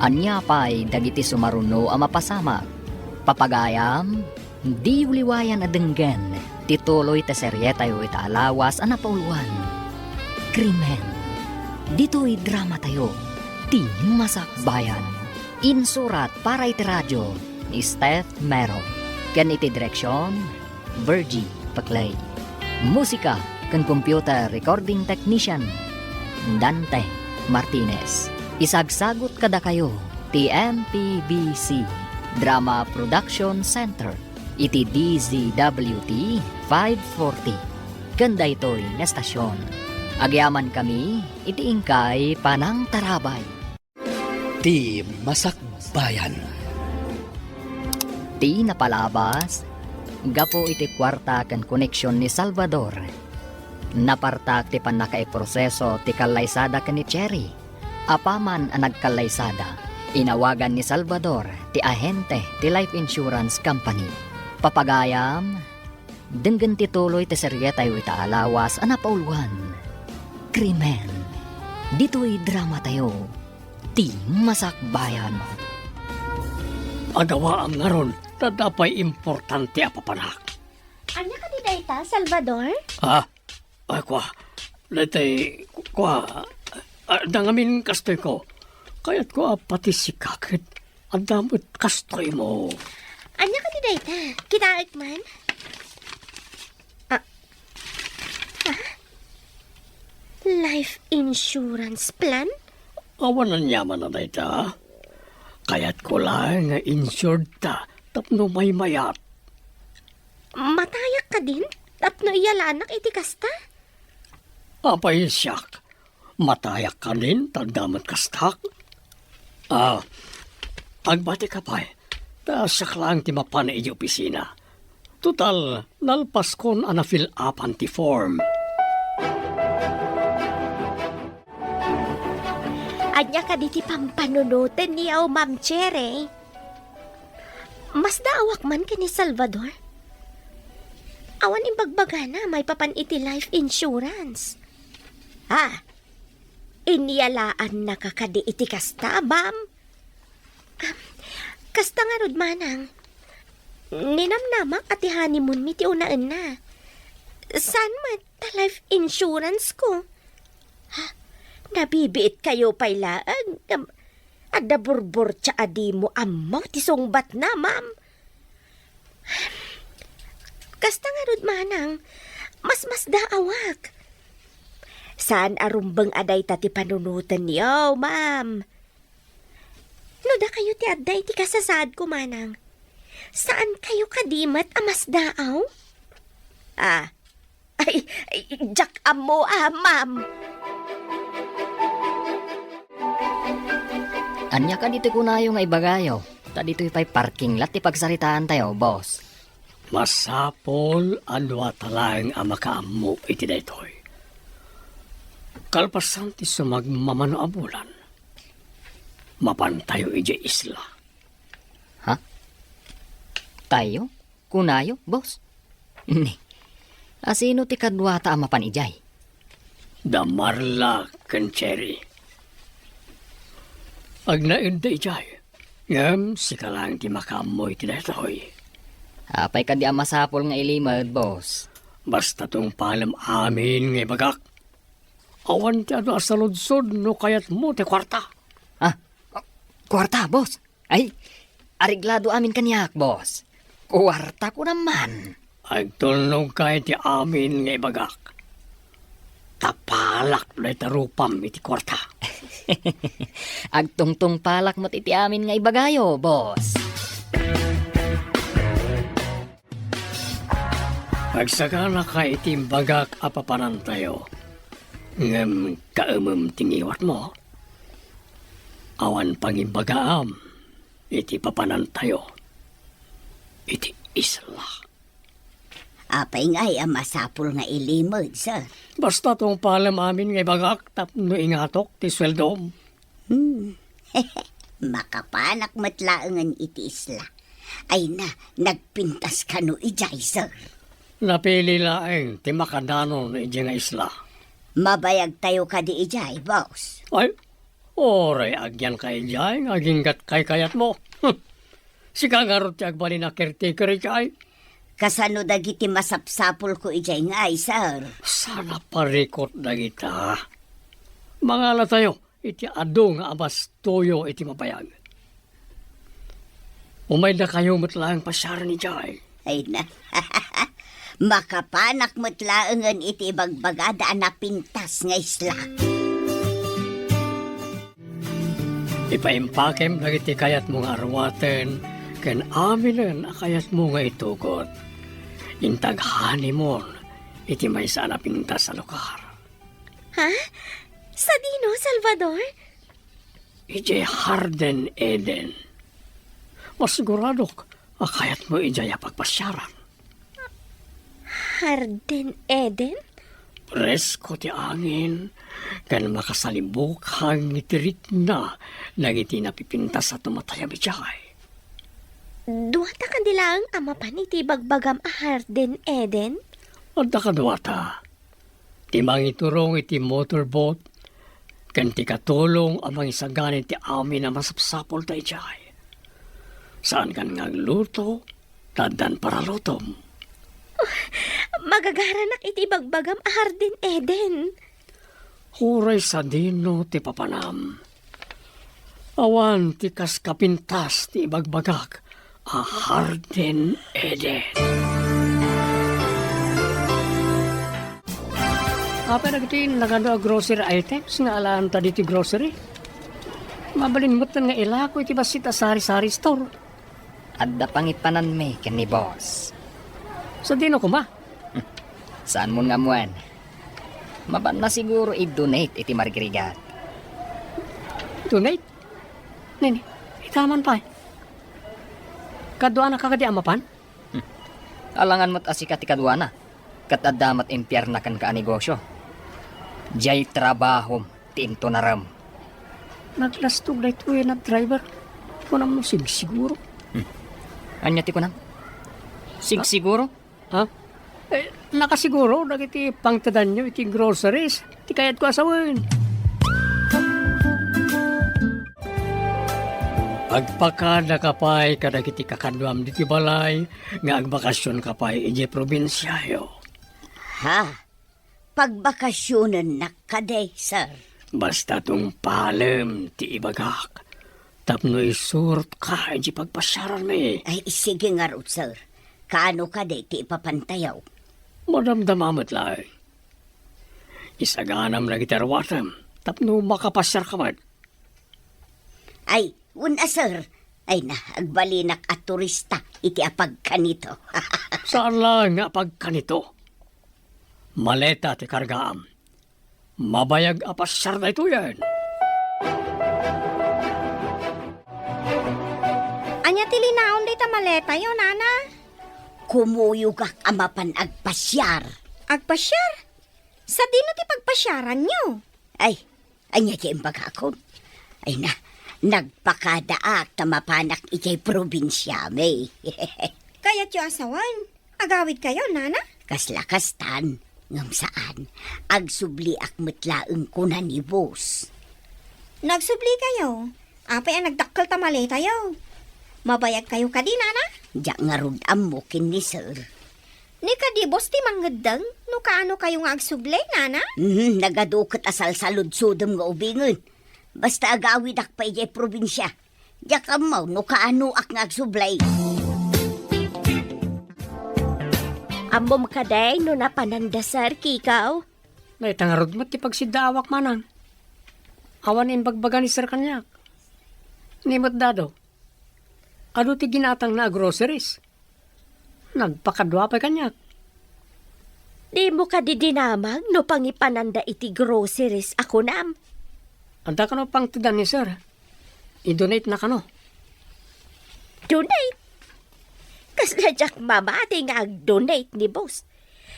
Ania pay dagiti sumaruno a mapasamak? Papagayam, diyo liwayan a denggen ti tuloy ti serietayo ita a lawas a napauluan, Krimen. Ditoy dramatayo, Ti Masakbayan. Insurat para iti radio ni Steph Mero, ken iti direksion, Virgie Paclay. Musika ken computer recording technician, Dante Martinez. Isagsagut kadakayo ti M P B C Drama Production Center iti D Z W T five forty ken daytoy nga estasion. Agyamankami iti inkay panangtarabay. Ti Masakbayan. Ti napalabas, gapu iti kuarta ken koneksion ni Salvador, napartak ti pannakaiproseso ti kallaysada ken ni Cherry. Apaman a nagkallaysada, inawagan ni Salvador ti ahente ti life insurance company. Papagayam, denggen ti tuloy ti serietayo ita a lawas a napauluan, Krimen. Ditoy dramatayo, Ti Masakbayan. Agawaam ngarud, ta adda pay importante a papanak. Ania kadi dayta, Salvador? Ah, ay, kua. Daytay, kua. Ah, dangamin kastoyko. Kayatko a pati sika ket adda met kastoymo. Ania kadi dayta? Kitaek man? Ah. Ah? Life insurance plan? Awan aniaman a dayta. Kayatko laeng nga insured ta tapno maymayat. Matayak kadin tapno iyalaannak iti kasta? Apay siak, matayak kadin ta adda met kastak? Ah, agbatika pay, ta siak laeng ti mapan idiay opisina. Total, nalpaskon a na-fill upan ti form. Ania kadi ti pampanunotenyo, Ma'am Cherry? Masdaawak man ken ni Salvador. Awan imbagbagana maipapan iti life insurance. Ha? Inyalaannaka kadi iti kasta, ma'am? Ah, kasta ngarud, manang. Ninamnamak a ti honeymoon mi ti unaenna. Saan met ta life insurance ko? Ha? Nabibiit kayo pay laeng. Adda burburtia a dimo ammo ti sungbatna, ma'am. Kasta ngarud, manang, masmasdaawak. Saan a rumbeng a dayta ti panunotenyo, ma'am. No dakayo ti adda iti kasasaadko, manang, saan kayo kadi met a masdaaw? Ah, ay, ay, diak ammo, ah, ma'am. Ania kadi ti kunayo nga ibagayo? Ta ditoy pay parking lot ti pagsaritaantayo, boss. Masapul a duata laeng a makaammo iti daytoy. Kalpasan ti sumagmamano a bulan, mapantayo idiay isla. Ha? Tayo? Kunayo, boss? Ni, asino ti kaduata a mapan idiay? Da Marla ken Cherry. Agnaedda idiay. Ngem sika laeng ti makaammo iti daytoy. Apay kadi a masapul nga ilimed, boss? Basta tungpalem amin nga ibagak. Awan ti adu a saludsod no kayatmo ti kuarta. Ah, kuarta, boss? Ay, areglado amin kaniak, boss. Kuarta ko naman. Agtulnogka iti amin nga ibagak. Tapalak dayta rupam iti kuarta. Agtungtungpalak met iti amin nga ibagayo, boss. Agsaganaka iti imbagak a papanantayo, ngem kaemem ti ngiwatmo. Awan pangimbagaam iti papanantayo iti isla. Apay ngay a masapul nga ilimed, sir? Basta tungpalem amin nga ibagak tapno ingatok ti sueldom. Hmm. Makapanak met laengen iti isla. Ay na, nagpintas kano idiay, sir? Napili laeng ti makadanon idiay nga isla. Mabayagtayo kadi idiay, boss? Ay, uray agyanka idiay nga aginggat kaykayatmo. Sika ngarud ti agbalin a caretaker idiay. Kasano dagiti masapsapulko idiay ngay, sir? Saan a parikut dagita. Mangalatayo iti adu nga abastoyo iti mabayag. Umaydakayo met laeng pasiaren idiay. Ay na. Makapanak met laengen iti ibagbagada a napintas nga isla. Ipaimpakem dagiti kayatmo nga aruaten ken aminen a kayatmo nga itugot. Inta ag-honeymoon iti maysa a napintas a lugar. Ha? Sadino, Salvador? Idiay Garden Eden. Masiguradok a kayatmo idiay a pagpasiaran. Garden Eden? Presko ti angin, ken makasalibukag iti rikna dagiti napipintas a tumatayab idiay. Duata kadi laeng a mapan iti ibagbagam a Garden Eden? Adda kaduata. Ti mangiturong iti motorboat, ken ti katulong a mangisagana iti amin a masapsapulta idiay. Saankan nga agluto, ta addan paralutom. Oh, magagaranak iti ibagbagam a Garden Eden. Uray sadino ti papanam. Awan ti kas kapintas ti ibagbagak a Garden Eden. Apay dagiti nagadu a grocery items nga alaanta ditoy grocery? Mabalin metten nga ilako iti bassit a sari-sari store. Adda pangipananmi ken ni boss. Sadino koma? Saanmon nga ammoen? Mapanna siguro i-donate iti marigrigat. Donate? Nini, ita man pay. Kaduanaka kadi a mapan? Hmm. Alangan met a sika ti kaduana, ket adda met impierna kenka a negosio. Diay trabahom ti intunarem. Naglastog daytoy a driver. Kunam no sigsiguro. Hmm. Ania ti kunam? Sigsiguro? Ha? Eh, nakasiguro dagiti pangtedanyo iti groceries ti kayatko a sawen. Agpakadaka pay kadagiti kakaduam ditoy balay nga agbakasionka pay idiay probinsiayo. Ha? Pagbakasionennak kadi, sir? Basta tungpalem ti ibagak tapno isurotka idiay pagpasiaranmi. Ay, sige ngarud, sir. Kaano kadi ti ipapantayo? Madamdama met laeng. Isaganam dagiti aruatem tapno makapasiarka met. Ay, wen a, sir. Ay na, agbalinak a turista iti apagkanito. Saan laeng nga apagkanito. Maleta ti kargaam. Mabayag a pasiar daytoyen. Ania ti linaon dayta maletayo, nana? Kumuyogak a mapan agpasiar. Agpasiar? Sadino ti pagpasiaranyo? Ay, ania ti imbagakon? Ay na, nagpakadaak ta mapanak idiay probinsiami. Kayatyo a sawen? Agawidkayo, nana? Kasla kastan, ngem saan. Agsubliak met laeng kuna ni boss. Nagsublikayo? Apay a nagdakkel ta maletayo? Mabayagkayo kadi, nana? Diak ngarud ammo ken ni sir. Ni kadi boss ti mangngeddeng no kaano kayo nga agsubli, nana? Mhm, nagadu ket a salsaludsodem nga ubingen. Basta agawidak pay idiay probinsia. Diak ammo no kaanoak nga agsubli. Ammom kadi no napananda, sir, Kikaw? Dayta ngarud met ti pagsiddaawak, manang. Awan imbagbaga ni sir kaniak. Ni met Dado, adu ti ginatangna a groceries. Nagpakadua pay kaniak. Dimo kadi dinamag no pangipananda iti groceries a kunam? Adda kano pangtedan ni sir. I-donate na kano. Donate? Kasla diak mamati nga ag-donate ni boss.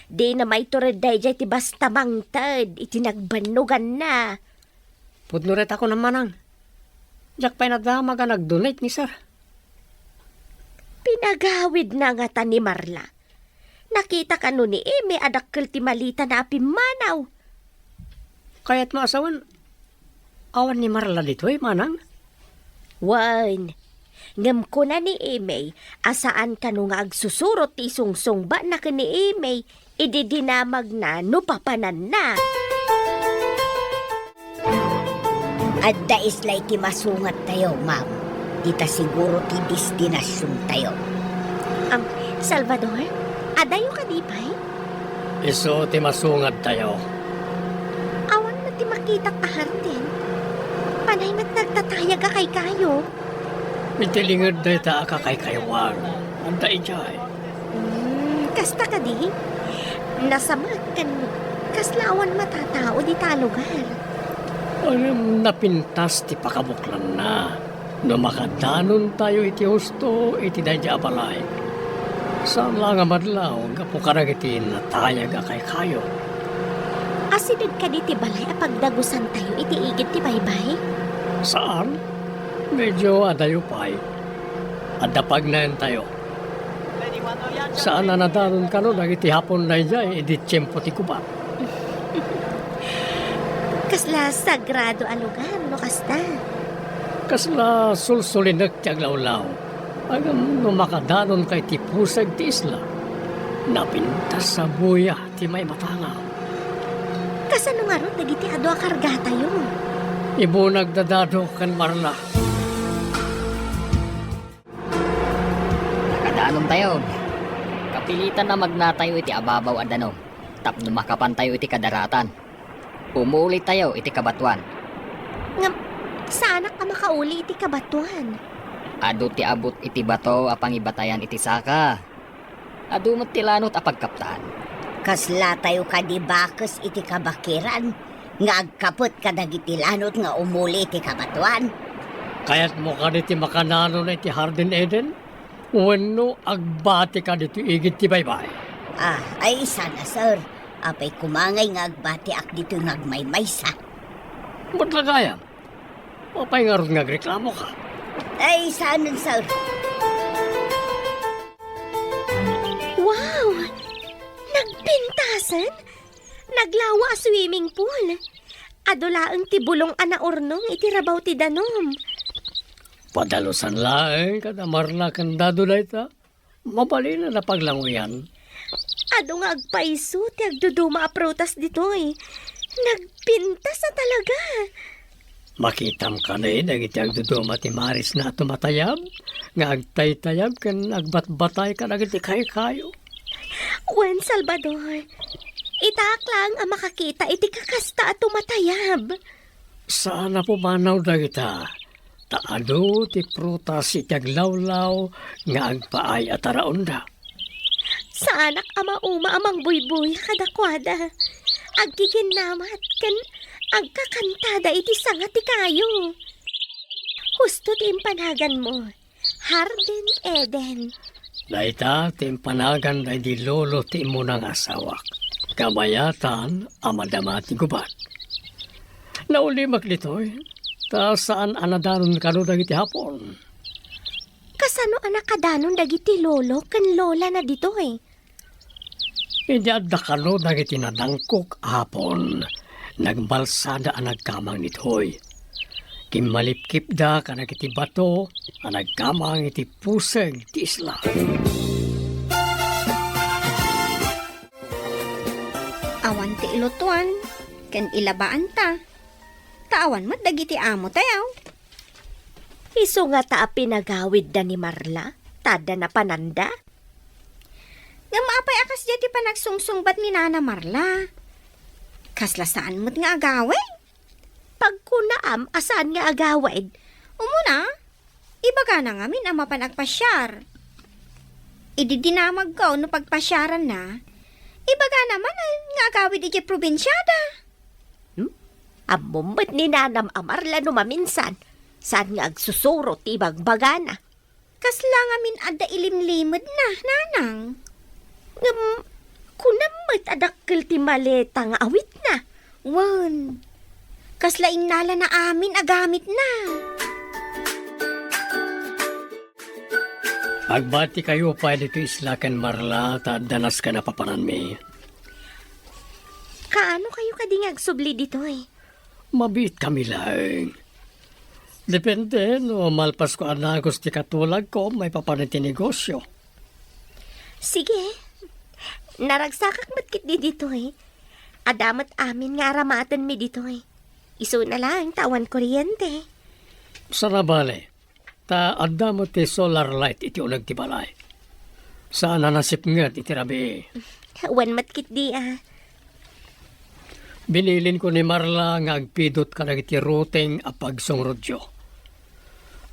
Dina maitured daydiay ti basta mangted iti nagbannoganna. Pudno ret a kunam, manang. Diak pay nadamag a nag-donate ni sir. Pinagawidna ngata ni Marla. Nakita kano ni Eme a dakkel ti malitana a pimmanaw. Kayatmo a sawen, awan ni Marla ditoy, manang? Wen, ngem kuna ni Eme a saan kano nga agsusurot ti isungsungbatna ken ni Eme idi dinamagna no papananna. Adda isla iti masungattayo, ma'am. Dita siguro ti destinasiontayo. Am, Salvador, adayo kadi pay? Isu ti masungattayo. Awan met ti makitak a hardin. Panay met nagtatayag a kaykayo. Iti linged dayta a kakaykaywan, adda idiay. Hmm, kasta kadi? Nasamak ken kasla awan matatao dita a lugar. Ngem napintas ti pakabuklanna. No makadanontayo iti husto iti daydiay a balay, saan la nga madlaw gapu kadagiti natayag a kaykayo. Asideg kadi ti balay a pagdagusantayo iti igid ti baybay? Saan. Medyo adayo pay. Adda pagnaentayo. Saan a nadanon kano dagiti Hapon daydiay idi tiempo ti gubat. Kasla sagrado a lugar no kasta. Kasla sulsulinek ti aglawlaw. Ngem no makadanonka iti puseg ti isla, napintas a buya ti maimatangam. Kasano ngarud dagiti adu a kargatayo? Ibunag da Dado ken Marla. Nakadanontayo. Kapilitan a magnatayo iti ababaw a danum tapno makapantayo iti kadaratan. Umulitayo iti kabatoan. Ngem, saanak a makauli iti kabatoan. Adu ti abut iti bato a pangibatayan iti saka. Adu met ti lanot a pagkaptan. Kaslatayo kadi bakes iti kabakiran nga agkapet kadagiti lanot nga umuli iti kabatoan? Kayatmo kadi ti makananon iti Hardin Eden? Wenno agbati kadi ti igid ti baybay? Ah, ay, sana, sir. Apay koma ngay nga agbatiak ditoy nga agmaymaysa? Met la gayam. Apay ngarud nga agreklamoka? Ay, saanen, sir. Wow! Nagpintasen? Naglawa a swimming pool. Adu laeng ti bulong a naurnong iti rabaw ti danum. Padalusan laeng kada Marla ken Dado dayta. Mabalin a napaglanguyan. Adu nga agpayso ti agduduma a prutas ditoy. Nagpintas a talaga. Makitam kadi dagiti agduduma ti marisna a tumatayab, nga agtaytayab ken agbatbatay kadagiti kaykayo. Wen, Salvador, itaak laeng a makakita iti kakasta a tumatayab. Saan a pumanaw dagita, ta adu ti prutas iti aglawlaw nga agpaay a taraonda. Saanak a mauma a mangbuybuya kadakuada. Agkikinnamat ken agkakantada iti sanga ti kayo. Husto ti impanaganmo, Hardin Eden. Dayta ti impanagan daydi lolo ti immuna nga asawak. Kabayatan a madama ti gubat. Naulimek ditoy, ta saan a nadanon kano dagiti Hapon. Kasano a nakadanon dagiti lolo ken lolana ditoy? Idi adda kano dagiti nadangkok a Hapon, nagbalsada a nagkamang ditoy. Kimmalipkipda kadagiti bato a nagkamang iti puseg ti isla. Awan ti ilutuan ken ilabaanta. Ta awan met dagiti amo tayo. Isu ngata a pinagawidda ni Marla, ta adda napananda? Ngem apay a kasdiay ti panagsungsungbat ni Nana Marla? Kasla saan met nga agawid? Pagkunaam a saan nga agawid? Umuna, ibagana ngamin a mapan agpasiar. Idi dinamagko no pagpasiaranna, ibagana man nga agawid idiay probinsiada. Hmm? Ammom met ni Nanam a Marla no maminsan, saan nga agsusuro ti ibagbagana. Kasla ngamin adda ilimlimedna, Nanang. Ngem, kunam met a dakkel ti maleta nga awitna. Wen, kasla innalana amin a gamitna. Agbatikayo pay ditoy isla ken Marla, ta adda nasken a papananmi. Kaano kayo kadi nga agsubli ditoy? Mabiit kami laeng. Depende no malpasko a nagus ti katulagko maipapan iti negosio. Sige. Naragsakak met ketdi ditoy. Adda met amin nga aramatenmi ditoy. Isuna laeng ta awan kuryente. Saan a bale, ta adda met ti solar light iti uneg ti balay. Saan a nasipnget iti rabii. Wen met ketdi a. Binilinko ni Marla nga agpidut kadagiti ruteng a pagsungrodyo.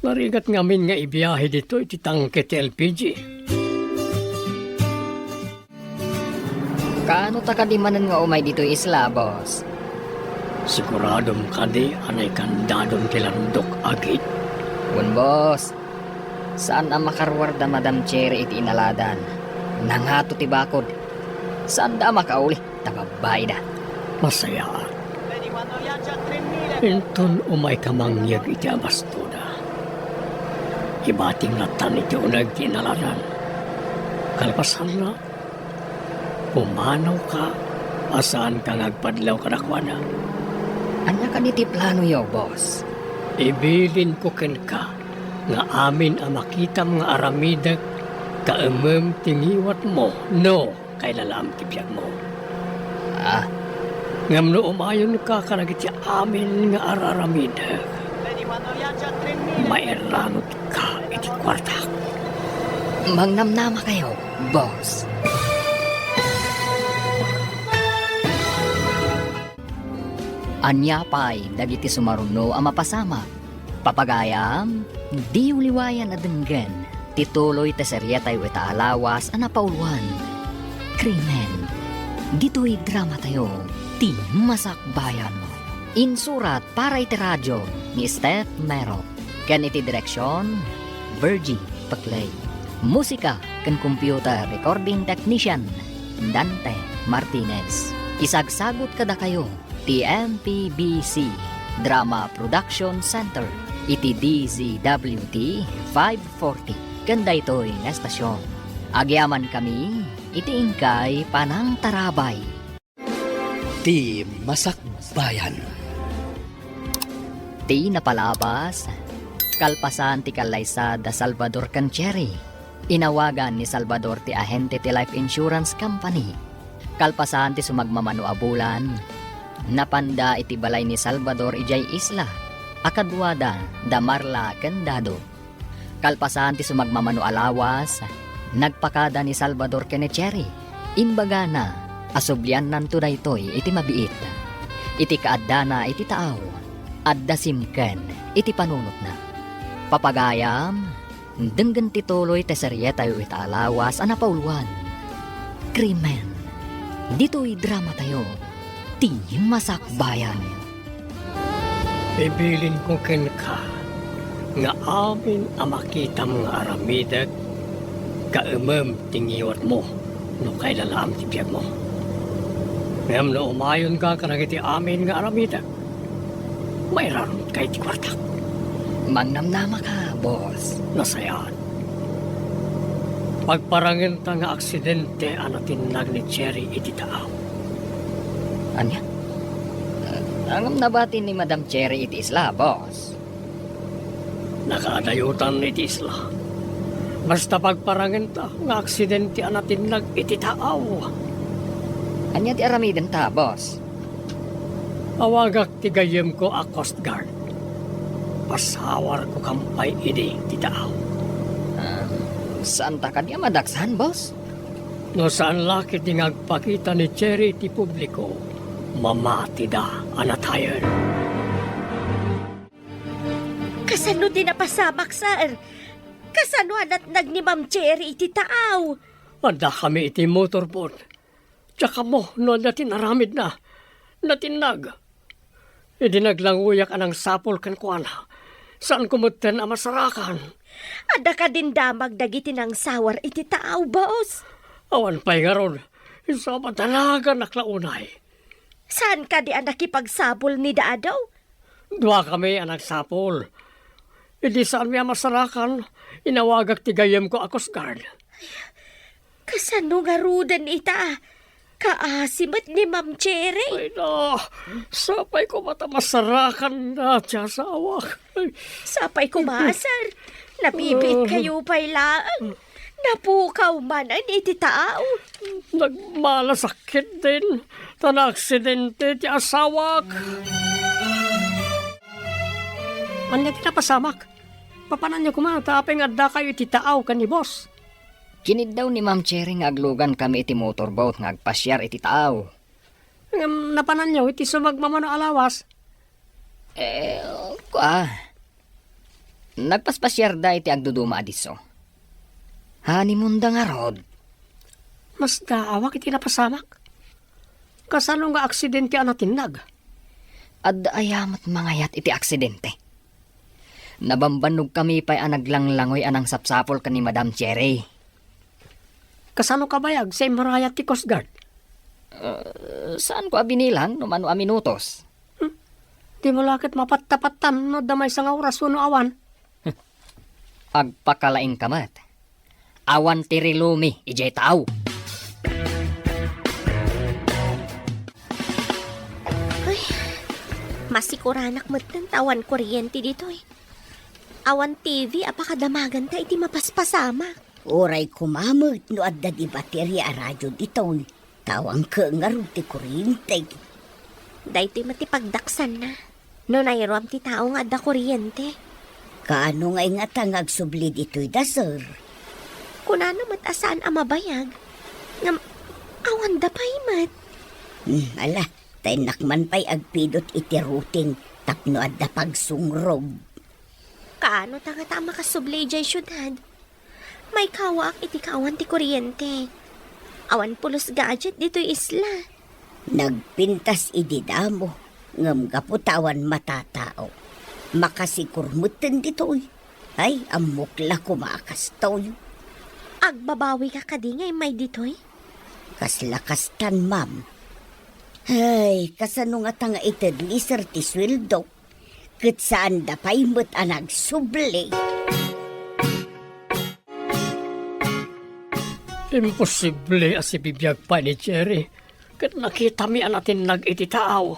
Narigat ngamin nga ibiahe ditoy ti tangke ti L P G. Kaano ta kadi manen nga umay ditoy isla, boss? Siguradom kadi a naikandadon ti landok, agid? Wen, boss. Saan a makaruar da Madam Cherry iti inaladan. Nangato ti bakod. Saanda a makauli, ta babbaida. Masayaat. Inton umayka mangyeg iti abastoda, ibating latta iti uneg ti inaladan. Kalpasanna, pumanawka a saanka nga agpadlaw kadakuada. Ania kadi ti planoyo, boss? Ibilinko kenka nga amin a makitam nga aramidek, ta emmem ti ngiwatmo no kailalaam ti biagmo. Ah. Ngem no umayonka kadagiti amin nga ar-aramidek, mairanudka iti kuartak. Mangnamnamakayo, boss. Ania pay dagiti sumaruno a mapasamak? Papagayam, diyo liwayan a denggen ti tuloy ti serietayo ita a lawas a napauluan, Krimen. Ditoy dramatayo, ti Masakbayan. Insurat para iti radio ni Steph Mero, ken iti direksion, Virgie Peclay. Musika ken computer recording technician, Dante Martinez. Isagsagut kadakayo ti M P B C Drama Production Center iti D Z W T five forty ken daytoy nga estasion. Agyamankami iti inkay panangtarabay. Ti Masakbayan. Ti napalabas, Kalpasan ti kallaysa da Salvador ken Cherry, inawagan ni Salvador ti ahente ti life insurance company. Kalpasan ti sumagmamano a bulan, napanda iti balay ni Salvador idiay isla a kaduada da Marla ken Dado. Kalpasan ti sumagmamano a lawas, nagpakada ni Salvador ken ni Cherry. Imbagana a subliannanto daytoy iti mabiit. Iti kaaddana iti taaw, adda simken iti panunotna. Papagayam, denggen ti tuloy ti serietayo ita a lawas a napauluan, Krimen. Ditoy dramatayo, ti Masakbayan. Ibilinko kenka nga amin a makitam nga aramidek, kaemem ti ngiwatmo no kailalaam ti biagmo. Ngem no umayonka kadagiti amin nga aramidek, mairarutka iti kuartak. Mangnamnamaka, boss. Nasayaat. Pagparangenta nga aksidente a natinnag ni Cherry iti taaw. Ania? Ngem nabati ni Madam Cherry iti isla, boss. Nakaadayotan iti isla. Basta pagparangenta nga aksidente a natinnag iti taaw. Ania ti aramidenta, boss? Awagak ti gayyemko a Coast Guard. Pasawarko kampay idi ti taaw. Ah, saanta kadi a madaksan, boss? No saan la ketdi nga agpakita ni Cherry iti publiko, mamatida a natayen. Kasano ti napasamak, sir? Kasano a natnag ni Ma'am Cherry iti taaw? Addakami iti motorboat. Diak ammo no adda ti naramidna. Natinnag. Idi naglanguyak a nangsapul kenkuana, saanko metten a masarakan. Adda kadin damag dagiti nangsawar iti taaw, boss? Awan pay ngarud. Isu a madanaganak la unay. Saan kadi a nakipagsapul ni Dado? Duakami a nagsapul. Idi saanmi a masarakan, inawagak ti gayyemko a Coast Guard. Kasano ngaruden ita? Kaasi met ni Ma'am Cherry. Ay na, sapay koma ta masarakanna ti asawak. Ay. Sapay koma, sir. Nabibiit kayo pay laeng. Napukaw manen iti taaw. Nagmalasakit din, ta naaksidente ti asawak. Ania ti napasamak? Papananyo koma, ta apay nga addakayo iti taaw ken ni boss? Kiniddaw ni Ma'am Cherry nga aglugan kami iti motorboat nga agpasiar iti taaw. Ngem napananyo iti sumagmamano a lawas? Eh, kua, nagpaspasiarda iti agduduma a disso. Honeymoonda ngarud. Masdaawak iti napasamak. Kasano nga aksidente a natinnag? Adda aya met mangayat iti aksidente? Nabambannogkami pay a naglanglangoy a nangsapsapul ken ni Madam Cherry. Kasano kabayag sa immarayat ti Coast Guard? Eh, saanko a binilang no mano a minutos. Hmm? Dimo la ket mapattapattan no adda maysa nga oras wenno awan. Agpakalaingka met. Awan ti relumi idiay taaw. Ay, masikuranak metten ta awan kuryente ditoy. Awan T V a pakadamaganta iti mapaspasamak. Uray koma met no adda di bateria a radio ditoy. Tawangko ngarud ti kuryente. Daytoy met ti pagdaksanna. No nairuam ti tao nga adda kuryente. Kaano nga ingata nga agsubli ditoy da, sir? Kunana met a saan a mabayag. Ngem, awanda pay met. Hmm, ala, ta innak man pay agpidot iti routing tapno adda pagsungrog. Kaano ta ngata a makasubli idiay siudad? Maikawaak iti kaawan ti kuryente. Awan pulos gadget ditoy isla. Nagpintas idi damo, ngem gapu ta awan matatao, makasikur metten ditoy. Ay, ammok la koma a kastoy. Agbabawika kadi nga immay ditoy? Kasla kastan, ma'am. Ay, kasano ngata nga ited ni sir ti sueldo? Ket saanda pay met a nagsubli. Imposible a sibibiag pay ni Cherry ket nakitami a natinnag iti taaw.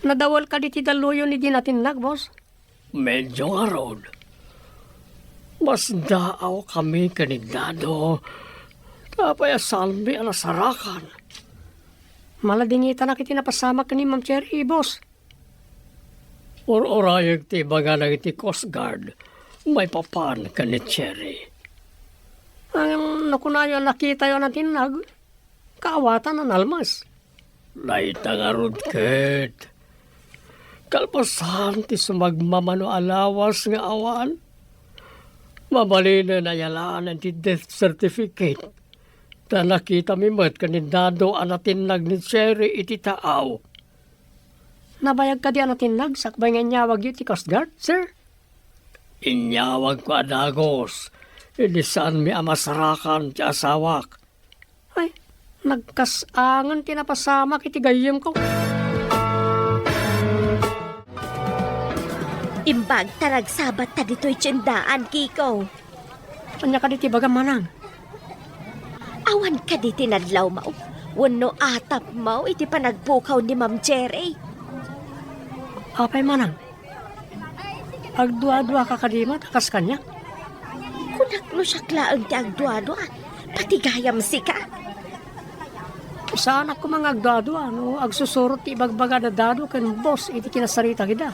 Nadawel kadi ti dalluyon idi natinnag, boss? Medyo ngarud. Masdaawkami ken ni Dado. Apay a saanmi a nasarakan? Maladingitanak iti napasamak ken ni Ma'am Cherry, boss. Ur-urayek ti ibagana iti Coast Guard maipapan ken ni Cherry. Ngem no kunayo a nakitayo a natinnag, kaawatan a nalmas. Dayta ngarud ket, kalpasan ti sumagmamano a lawas nga awan, mabalinen a yalaan ti death certificate. Ta nakitami met ken ni Dado a natinnag ni Cherry iti taaw. Nabayag kadi a natinnag sakbay nga inyawagyo ti Coast Guard, sir? Inyawagko a dagus, idi saanmi a masarakan ti asawak. Ay, nagkas-angen ti napasamak iti gayyemko. Imbag ta nagsabatta ditoy tiendaan, Kiko. Ania kadi ti ibagam, manang? Awan kadi ti nadlawmo wenno atapmo iti panagpukaw ni Ma'am Cherry? Apay, manang? Agduaduaka kadi met a kas kaniak? Kunak no siak laeng ti agduadua, pati gayam sika. Saanak koma nga agduadua no agsusurot ti ibagbaga da Dado ken boss iti kinasarita ida.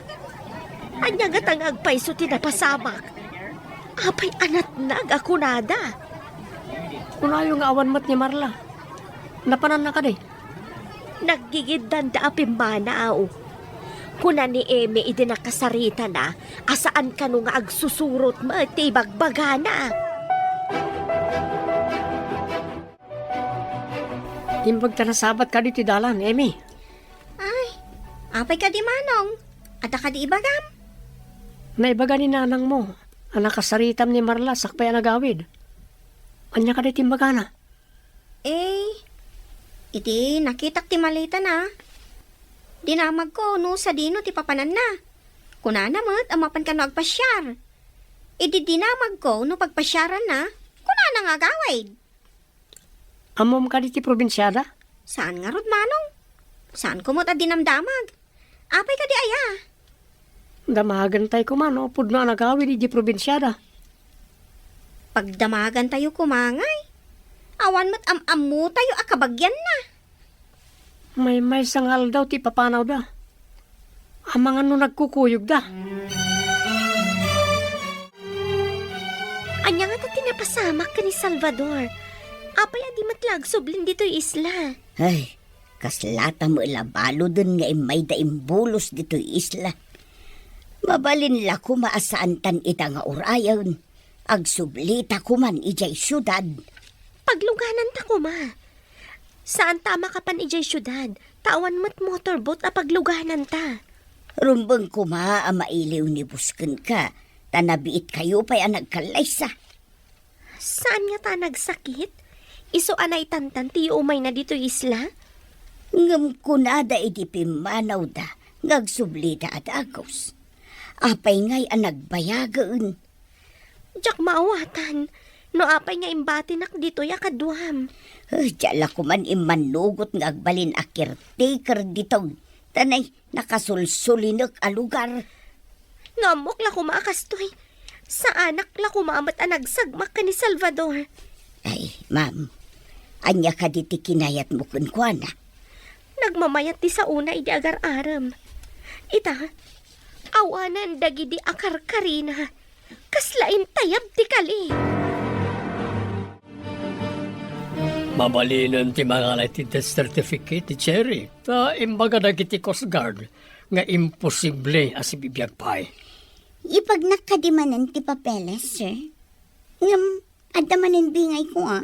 Ania ngata nga agpayso ti napasamak? Apay a natnag a kunada? Kunayo nga awan met ni Marla. Napananna kadi? Naggigiddanda a pimmanaw. Kuna ni Emi idi nakasaritana a saan kano nga agsusurot met ti ibagbagana. Imbag ta nasabat kadi ti dalan, Emi. Ay, apay kadi, Manong? Adda kadi ibagam? Naibaga ni nanangmo a nakasaritam ni Marla sakbay a nagawid. Ania kadi ti imbagana? Eh, iti nakitak ti maletana, dinamagko no sadino ti papananna. Kunana met a mapan kano agpasiar. Idi dinamagko no pagpasiaranna, kunana nga agawid. Ammom kadi ti probinsiada? Saan ngarud, Manong. Saanko met a dinamdamag. Apay kadi aya? Damagentayo koma no pudno a nagawid idiay probinsiada. Pagdamagantayo koma ngay, awan met am-ammotayo a kabagianna. Maymaysa nga aldaw ti ipapanawda. Amangan no nagkukuyogda. Ania ngata ti napasamak ken ni Salvador? Apay a di met la agsublin ditoy isla? Ay, kaslata met la baludan nga immayda imbulos ditoy isla. Mabalin la koma a saantan ita nga urayen. Agsublita koman idiay siudad. Paglugananta koma. Saanta a makapan idiay siudad, ta awan met motorboat a paglugananta. Rumbeng koma a mailiw ni Bus kenka, ta nabiitkayo pay a nagkallaysa. Saan ngata a nagsakit? Isu a naitantan ti yuumayna ditoy isla? Ngem kunada idi pimmanawda nga agsublida a dagus. Apay ngay a nagbayagen? Diak maawatan no apay nga imbatinak ditoy a kaduam. Eh, diak la koman immanugot nga agbalin a caretaker ditoy. Ta nay, nakasulsulinek a lugar. No ammok la koma a kastoy, saanak la koma met a nagsagmak ken ni Salvador. Ay, ma'am, ania kadi ti kinayatmo kenkuana? Nagmamayat ti saona idi agar-arem. Ita, awanen dagidi a karkarina. Kasla intayab ti kali. Mabalinen ti mangala iti death certificate ti Cherry, ta imbaga dagiti Coast Guard nga imposible a sibibiag pay. Ipagnak kadi manen ti papeles, sir? Ngem, adda manen bingayko, a?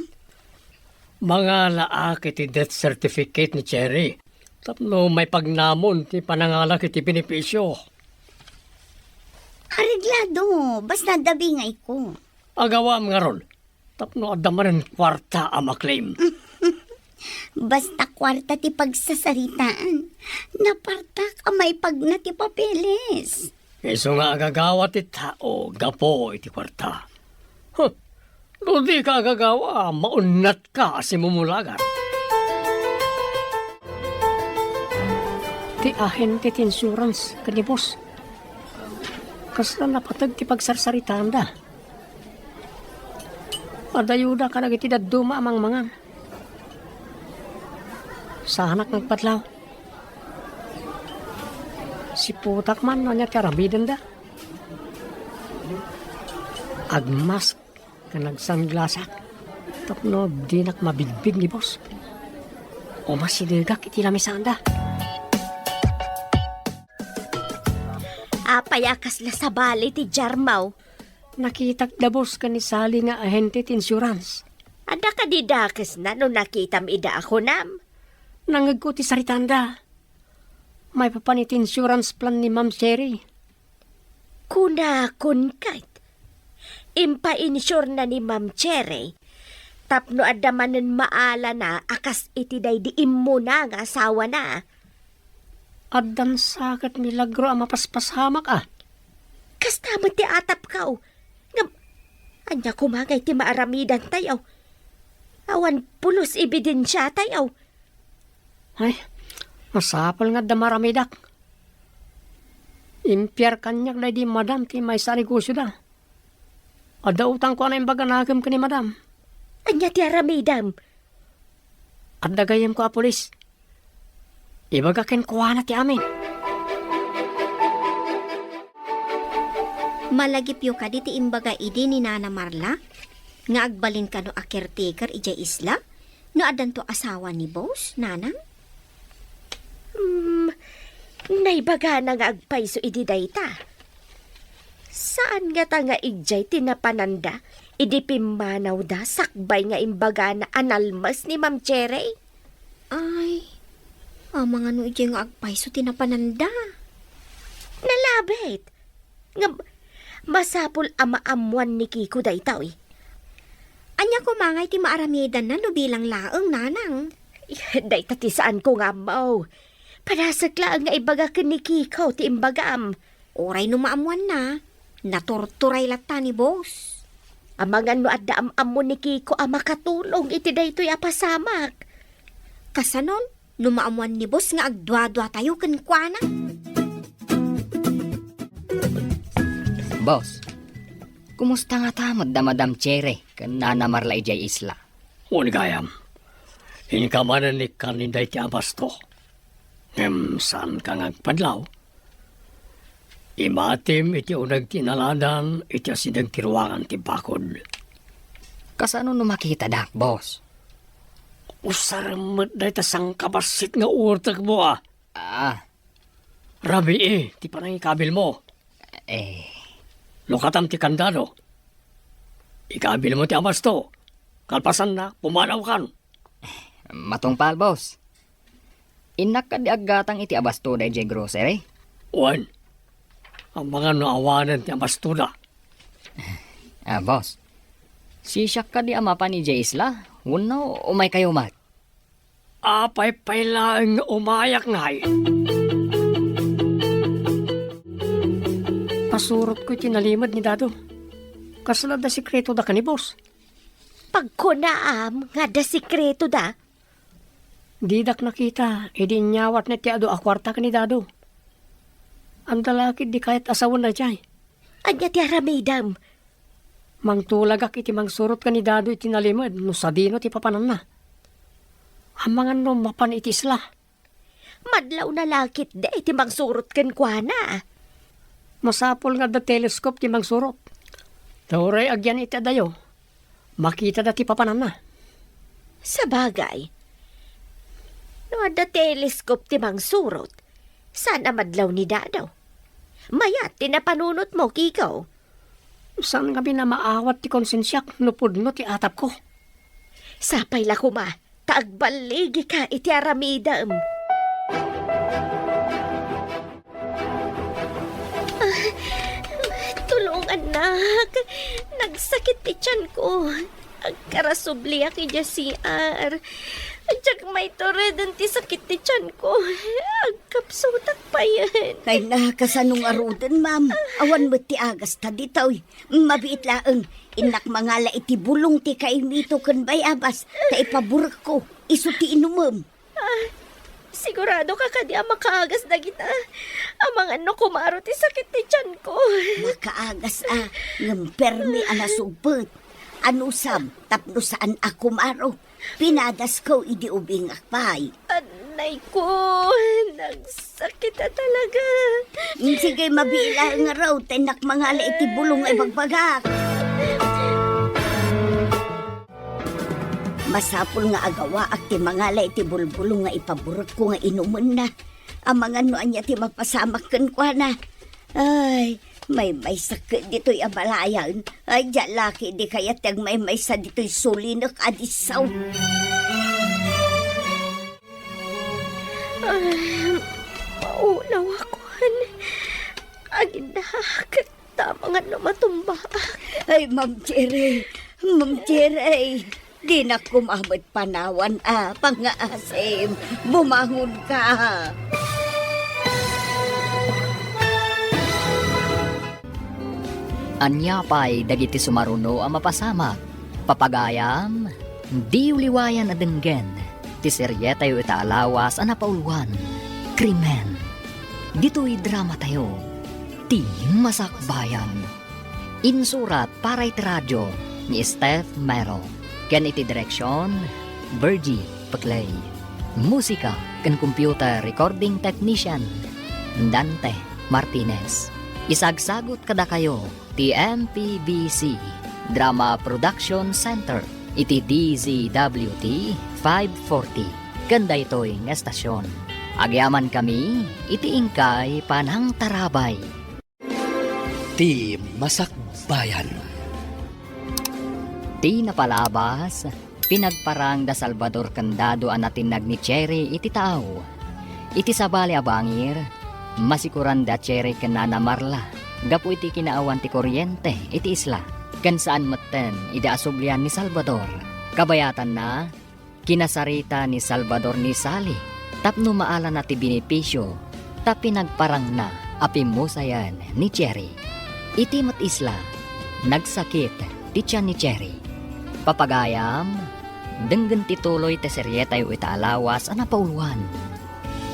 Mangalaak iti death certificate ni Cherry tapno maipagnamon ti panangalak iti benepisio. Areglado, basta adda bingayko. Agawam ngarud, tapno adda manen kuarta a maklem. Basta kuarta ti pagsasaritaan, napartak a maipagna ti papeles. Isu nga agagawa ti tao gapu iti kuarta. Huh, no dika agagawa, maunnatka a simumulagan. Ti ahente ti insurance ken ni boss. Kasla napateg ti pagsarsaritaanda. Adayoda kadagiti dadduma a mangmangan. Saanak nga agpadlaw. Siputak man no ania ti aramidenda. Agmask ken agsanglasak tapno dinak mabigbig ni boss. Umasidegak iti lamisanda. Apay a kasla sabali ti jarmaw? Nakitak da boss ken ni Sally nga ahente ti insurance. Adda kadi dakesna no nakitam ida a kunam? Nangngegko ti saritanda. Maipapan iti insurance plan ni Ma'am Cherry. Kunakon ket, impainsurena ni Ma'am Cherry tapno adda manen maalana a kas iti daydi immuna nga asawana. Addan sa ket milagro a mapaspasamak a. Kasta met ti atapko. Ngem, ania koma ngay ti maaramidantayo? Awan pulos ebidensiatayo. Ay, masapul nga adda maaramidak. Impiar kaniak daydi madam ti maysa a negosioda. Adda utangko a naimbag a nakem ken ni madam. Ania ti aramidem? Adda gayyemko a pulis. Ibaga kenkuana ti amin. Malagipyo kadi ti imbaga idi ni Nana Marla nga agbalin kano a caretaker idiay isla no addanto asawa ni Boss, Nanang? Hmm, naibagana nga agpayso idi dayta. Saan ngata nga idiay ti napananda idi pimmanawda sakbay nga imbagana a nalmes ni Ma'am Cherry? Ay, amangan no idiay nga agpayso ti napananda. Nalabit! Ngem, masapul a maammoan ni Kiko daytoy. Ania koma ngay ti maaramidanna no bilang laeng, Nanang? Dayta ti saanko nga ammo. Padasek laeng nga ibaga ken ni Kiko ti imbagam. Uray no maammoanna, naturturay latta ni Boss. Amangan no adda am-ammo ni Kiko a makatulong iti daytoy a pasamak. Kasanon, no maammoan ni Boss nga agduaduatayo kenkuana? Boss, kumusta ngata met da Madam Cherry ken Nana Marla idiay isla? Wen gayam, inka manen ikkan daydi abasto. Ngem saanka nga agpadlaw? Imatim iti uneg ti inaladan iti asideg ti ruangan ti bakod. Kasano no makitadak, boss? Usarem met dayta sangkabassit nga uertekmo a. Ah. Rabii ti panangikabilmo. Eh. Lukatam ti kandado. Ikabilmo ti abasto. Kalpasanna, pumanawkan. Matungpal, boss. Innak kadi aggatang iti abastoda idiay grocery? Wen, amangan no awanen ti abastoda. Ah, boss. Sisiak kadi a mapan idiay isla? Wenno umaykayo met? Apay pay laeng nga umayak ngay? Pasurotko iti nalimed ni Dado. Kasla adda sekreto da ken ni boss? Pagkunaam nga adda sekreto da? Didak nakita idi inyawatna ti adu a kuarta ken ni Dado. Adda la ketdi kayat a sawen daydiay. Ania ti aramidem? Mangtulagak iti mangsurot ken ni Dado iti nalimed no sadino ti papananna. Amangan no mapan iti isla. Madlawna la ketdi iti mangsurot kenkuana. Masapul nga adda telescope ti mangsurot. Ta uray agyan iti adayo, makitada ti papananna. Sabagay, no adda telescope ti mangsurot, saan a madlaw ni Dado? Mayat ti napanunotmo, Kiko. Saan ngamin a maawat ti konsensiak no pudno ti atapko. Sapay la koma ta agballigika iti aramidem. Ah, tulongannak. Nagsakit ti tianko. Agkarasubliak idiay C R. Diak maitureden ti sakit ti tianko. Agkapsutak payen. Kayna, kasano ngaruden, ma'am? Awan met ti agasta ditoy. Mabiit laeng, innak mangala iti bulong ti kaimito ken bayabas, ta ipaburekko, isu ti inumem. Ah, Sigurado ka kadi a makaagas dagita? Amangan no kumaro ti sakit ti tianko. Makaagas a, ngem permi a nasugpet. Anusam, tapno saan a kumaro? Pinadasko idi ubingak pay. Anay ko, nagsakit a talaga. Sige, mabilang nga raw, ta innak mangala iti bulong nga ibagbagak. Masapul nga agawaak ti mangala iti bulbulong nga ipaburotko nga inumenna. Amangan no ania ti mapasamak kenkuana. Ay, maymaysak ditoy a balayan. Ay, diak la ketdi kayat ti agmaymaysa ditoy sulinek a disso. Ah, maulaw ako. Agindak. Tama nga no matumbaak. Ay, Ma'am Cherry. Ma'am Cherry. Dinak koma met panawan a pangngaasim. Bumangon ka. Ania pay dagiti sumaruno a mapasamak? Papagayam, diyo liwayan a denggen ti serietayo ita a lawas a napauluan, Krimen. Ditoy dramatayo, Ti Masakbayan. Insurat para iti radio ni Steph Mero, ken iti direksion, Virgie Peclay. Musika ken computer recording technician, Dante Martinez. Isagsagut kadakayo ti M P B C Drama Production Center iti D Z W T five forty ken daytoy nga estasion. Agyamankami iti inkay panangtarabay. Ti Masakbayan. Ti napalabas, pinagparang da Salvador ken Dado a natinnag ni Cherry iti taaw. Iti sabali a bangir, masikuran da Cherry ken Nana Marla gapu iti kinaawan ti koriente iti isla, ken saan metten idi asublian ni Salvador. Kabayatanna, kinasarita ni Salvador ni Sally tapno maalana ti benepisio ta pinagparangna a pimmusayen ni Cherry. Iti met isla, nagsakit ti tian ni Cherry. Papagayam, denggen ti tuloy ti serietayo ita a lawas a napauluan,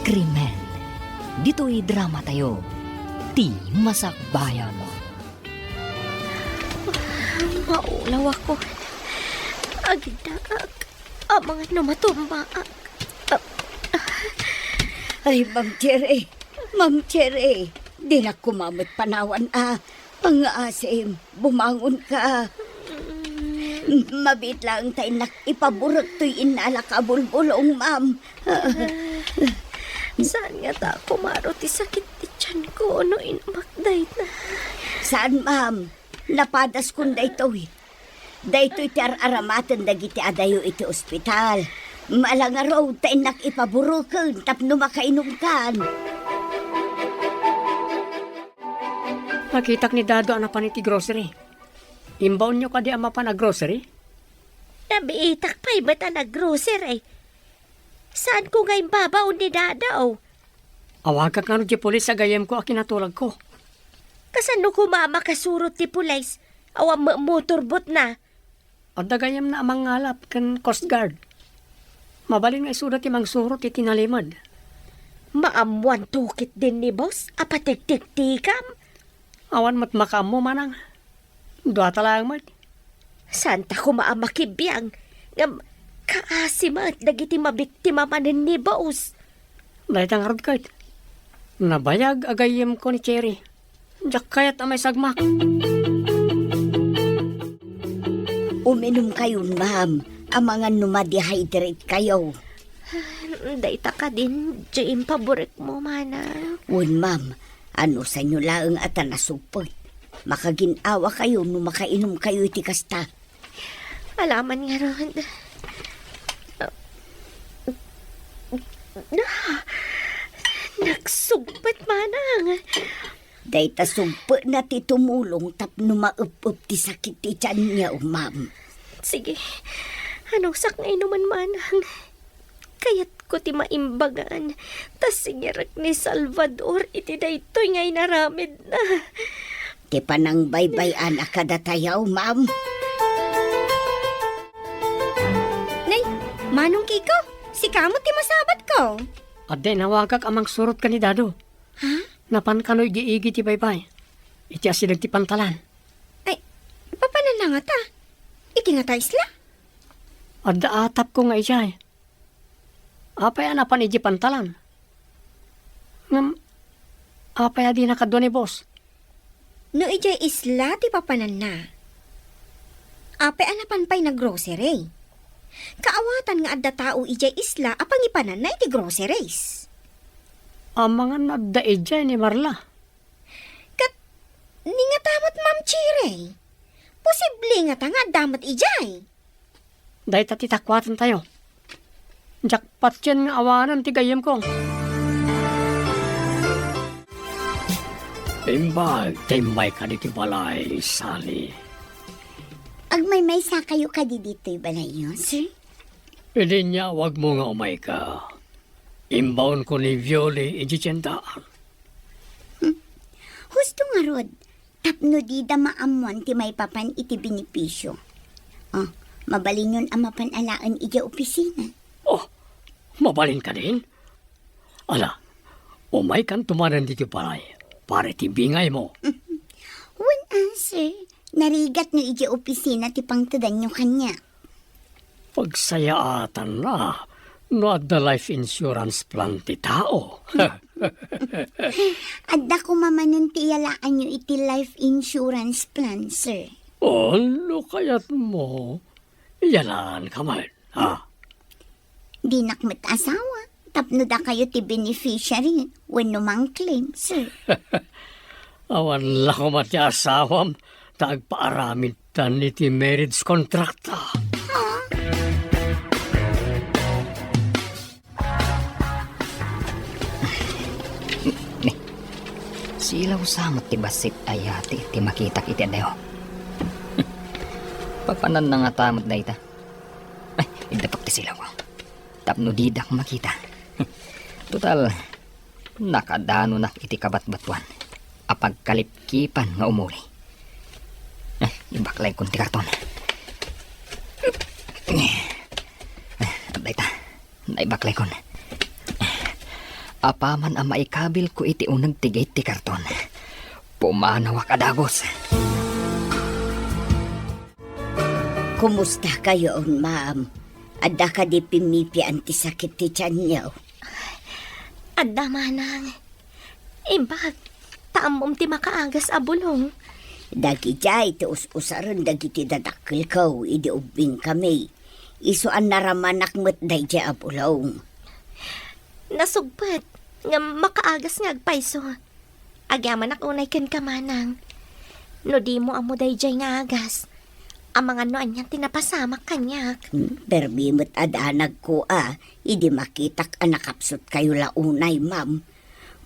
Krimen. Ditoy dramatayo, Ti Masakbayan. Maulaw ako. Agindak. Amangan no matumbaak. Ay, Ma'am Cherry. Ma'am Cherry. Dinak koma met panawan a pangngaasim. Bumangon ka. Mabiit laeng ta innak ipaburek toy innalak a bulbulong, ma'am. Saan ngata a kumaro ti sakit ti tianko no inumak dayta? Saan, ma'am. Napadaskon daytoy. Daytoy ti ar-aramaten dagiti adayo iti ospital. Mala ngarud ta innak ipaburoken tapno makainumkan. Nakitak ni Dado a napan iti grocery. Imbaonyo kadi a mapan a grocery? Nabiitak pay met a nag-grocery. Saanko nga imbabaon ni Dado. Awagak ngarud ti pulis a gayyemko a kinatulagko. Kasano koma a makasurot ti pulis? Awan met motorboatna. Adda gayyemna a mangngalap ken Coast Guard. Mabalin nga isuda ti mangsurot iti nalimed. Maammoanto ketdin ni boss a patiktiktikam? Awan met makaammo, manang. Duata laeng met. Saanta koma a makibiang, ngem kaasi met dagiti mabiktima manen ni boss. Dayta ngarud ket, nabayag a gayyemko ni Cherry. Diak kayat a maisagmak. Uminumkayon, ma'am, amangan no ma-dehydrate kayo. Dayta kadin, diay impaburekmo, manang. Wen, ma'am, anusanyo laeng a ta nasugpet. Makagin-awa kayo no makainum kayo iti kasta. Alaman ngarud. Ah, nagsugpet, manang. Dayta sugpetna ti tumulong tapno maep-ep ti sakit ti tianyo, ma'am. Sige, anusak nga inumen, manang. Kayatko ti maimbagan, ta singerek ni Salvador iti daytoy nga inaramidna. Ti panangbaybay-an a kadatayo, ma'am. Nay, Manong Kiko, sika met ti masabatko. Adda inawagak a mangsurot ken ni Dado. Ha? Napan kano idiay igi ti baybay. Iti asideg ti pantalan. Ay, papananna ngata? Iti ngata isla? Adda atapko nga idiay. Apay a napan idiay pantalan? Ngem, apay a dina kadua ni boss? No idiay isla ti papananna, apay a napan pay naggrocery? Kaawatan nga adda tao idiay isla a pangipananna iti groceries. Amangan no adda idiay ni Marla. Ket, ni ngata met, Ma'am Cherry? Posible ngata nga adda met idiay? Dayta ti takuatantayo. Diak patien nga awanen ti gayyemko. Imbag ta immayka ditoy balay, Sally. Agmaymaysakayo kadi ditoy balayyo, sir? Idi inyawagmo nga umayka, imbaonko ni Violi idiay tiendaan. Hmm. Husto ngarud, tapno dida maammoan ti maipapan iti benepisio. Ah, mabalinyon a mapan alaen idiay opisina. Oh, mabalin kadin? Ala, umaykanto manen ditoy balay para iti bingaymo. Wen a, sir. Narigat no idiay opisina ti pangtedanyo kaniak. Pagsayaatanna no adda life insurance plan ti tao. Adda koma manen ti iyalaanyo iti life insurance plan, sir. Oh, no kayatmo, iyalaanka met, ha? Dinak met asawa, tapno dakayo ti beneficiary wenno mangclaim, sir. Awan la koma ti asawam ta agpaaramidtan iti marriage contract ta. Ni, silaw sa met ti bassit a yati ti makitak iti adayo. Papananna ngata met dayta. Ay, iddapak ti silaw. Tapno didak makita. Total, nakadanonak iti kabatbatuan a pagkalipkipan nga umuli. Eh, ibaklaykon ti karton. Eh, dayta, naibaklaykon. Apaman a maikabilko iti uneg ti gate ti karton, pumanawak a dagus. Kumustakayon, ma'am? Adda kadi pimmipian ti sakit ti tianyo? Adda, manang. Imbag ta ammom ti makaagas a bulong. Dagidiay ti us-usaren dagiti dadakkelko idi ubbingkami. Isu a naramanak met daydiay a bulong. Nasugpet nga makaagas nga agpayso. Agyamanak unay kenka, manang. No dimo ammo daydiay nga agas, amangan no ania ti napasamak kaniak. Hmm, permi met a danagko a, idi makitak a nakapsutkayo la unay, ma'am.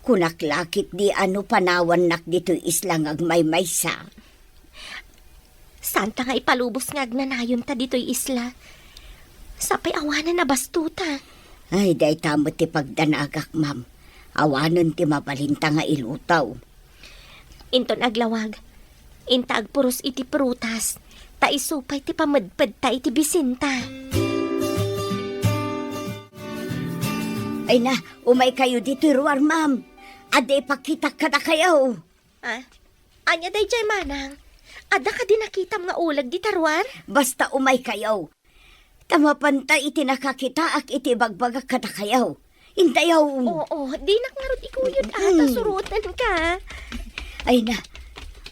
Kunak la ketdi a no panawannak ditoy isla nga agmaymaysa. Saanta nga ipalubos nga agnanayonta ditoy isla. Sapay awanen a bastota. Ay, dayta met ti pagdanagak, ma'am. Awanen ti mabalinta nga ilutaw. Inton aglawag, inta agpuros iti prutas, ta isu pay ti pamedpedta iti bisinta. Ay na, umaykayo ditoy ruar, ma'am. Adda ipakitak kadakayo. Ah, ania daydiay, manang? Adda kadi nakitam nga uleg dita ruar? Basta umaykayo. Ta mapanta iti nakakitaak iti ibagbagak kadakayo. Intayo. Oo, dinak ngarud ikuyod a ta surotenka. Ay na,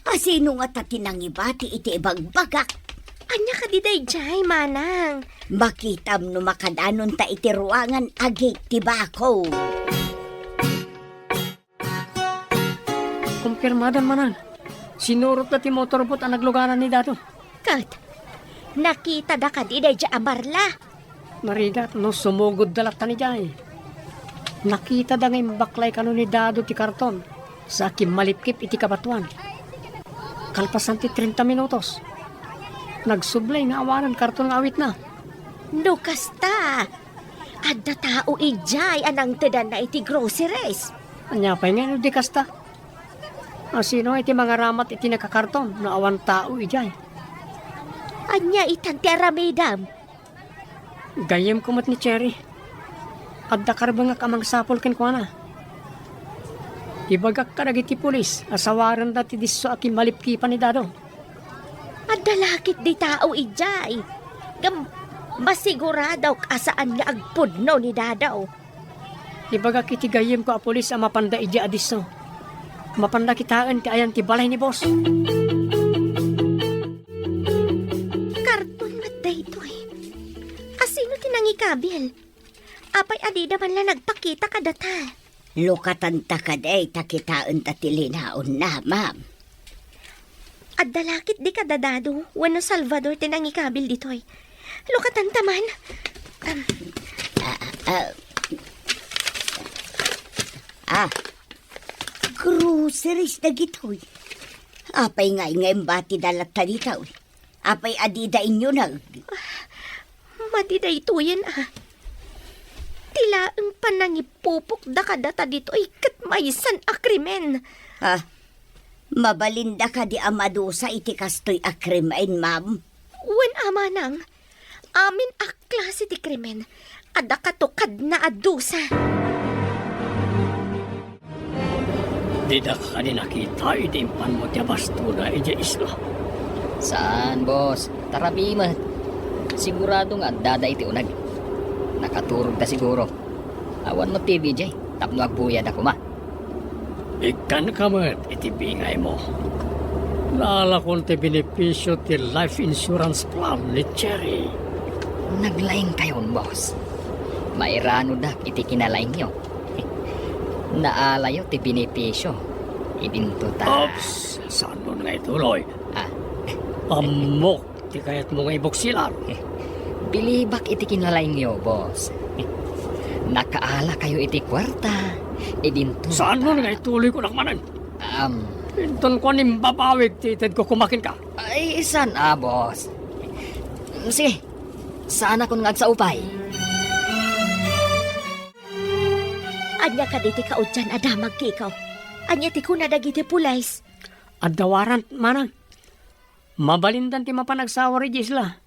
asino ngata ti nangibati iti ibagbagak? Ania kadi daydiay, manang? Makitam no makadanonta iti ruangan a gate ti bako. Kumpirmadan, manang. Sinurotda ti motorboat a nagluganan ni Dado. Ket, nakitada kadi daydiay a Marla? Narigat no sumugodda latta idiay. Nakitada nga imbaklay kano ni Dado ti karton sa kimmalipkip iti kabatuan. Kalpasan ti trenta minutos, nagsublay nga awanen karton nga awitna. No kasta, adda tao idiay a nangtedanna iti groceries. Ania pay nga no di kasta? Asino iti mangaramat iti nakakarton no awan tao idiay? Ania itan ti aramidem? Gayyemko met ni Cherry. Adda karbengak a mangsapul kenkuana. Ibagak kadagiti pulis a sawarenda ti disso a kimmalipkipan ni Dado. Adda la ketdi tao idiay. Ngem masiguradok a saan nga agpudno ni Dado. Ibagak iti gayyemko a pulis a mapanda idiay a disso. Mapanda kitaen ti ayan ti balay ni boss. Karton met daytoy. Asino ti nangikabil? Apay a dida man la nagpakita kadata? Lukatanta kadi ta kitaenta ti linaonna, ma'am. Adda la ketdi kada Dado wenno Salvador ti nangikabil ditoy. Lukatanta man. Am. Ah, ah, ah. Ah, groceries dagitoy. Apay ngay nga imbatida latta ditoy? Apay a dida inyuneg? Madi daytoyen a. Ti laeng panangipupokda kadata ditoy ket maysan a krimen. Ah, mabalinda kadi a madusa iti kastoy a krimen, ma'am? Wen a manang, amin a klase ti krimen, adda katukadna a dusa. Didak kadi nakita idi impanmo ti abastona idiay isla. Saan, boss. Tarabi met. Sigurado nga addada iti uneg. Nakaturogda siguro. Awan met T V diay tapno agbuyad a koma. Ikkanka met iti bingaymo. Naalakon ti benepisio ti life insurance plan ni Cherry. Naglaingkayon, boss. Mairanodak iti kinalaingyo. Naalayo ti benepisio. Idinto ta. Oops! Saan mo nga ituloy? Ah. Ammok ti kayatmo nga ibuksilan. Bilibak iti kinalaingyo, boss. Nakaala kayo iti kuarta. Idinto. Saan mo nga ituloy ko nakmanan? Um, Inton kuan imbabawig ti itedko kumakin ka. Ay, saan a, boss? Sige, saan akon nga agsaupay? Ania kadi ti kaudian a damag, Kiko? Ania ti kuna dagiti pulis? Adda warrant, manang. Mabalindan ti mapan agsawar idiay isla.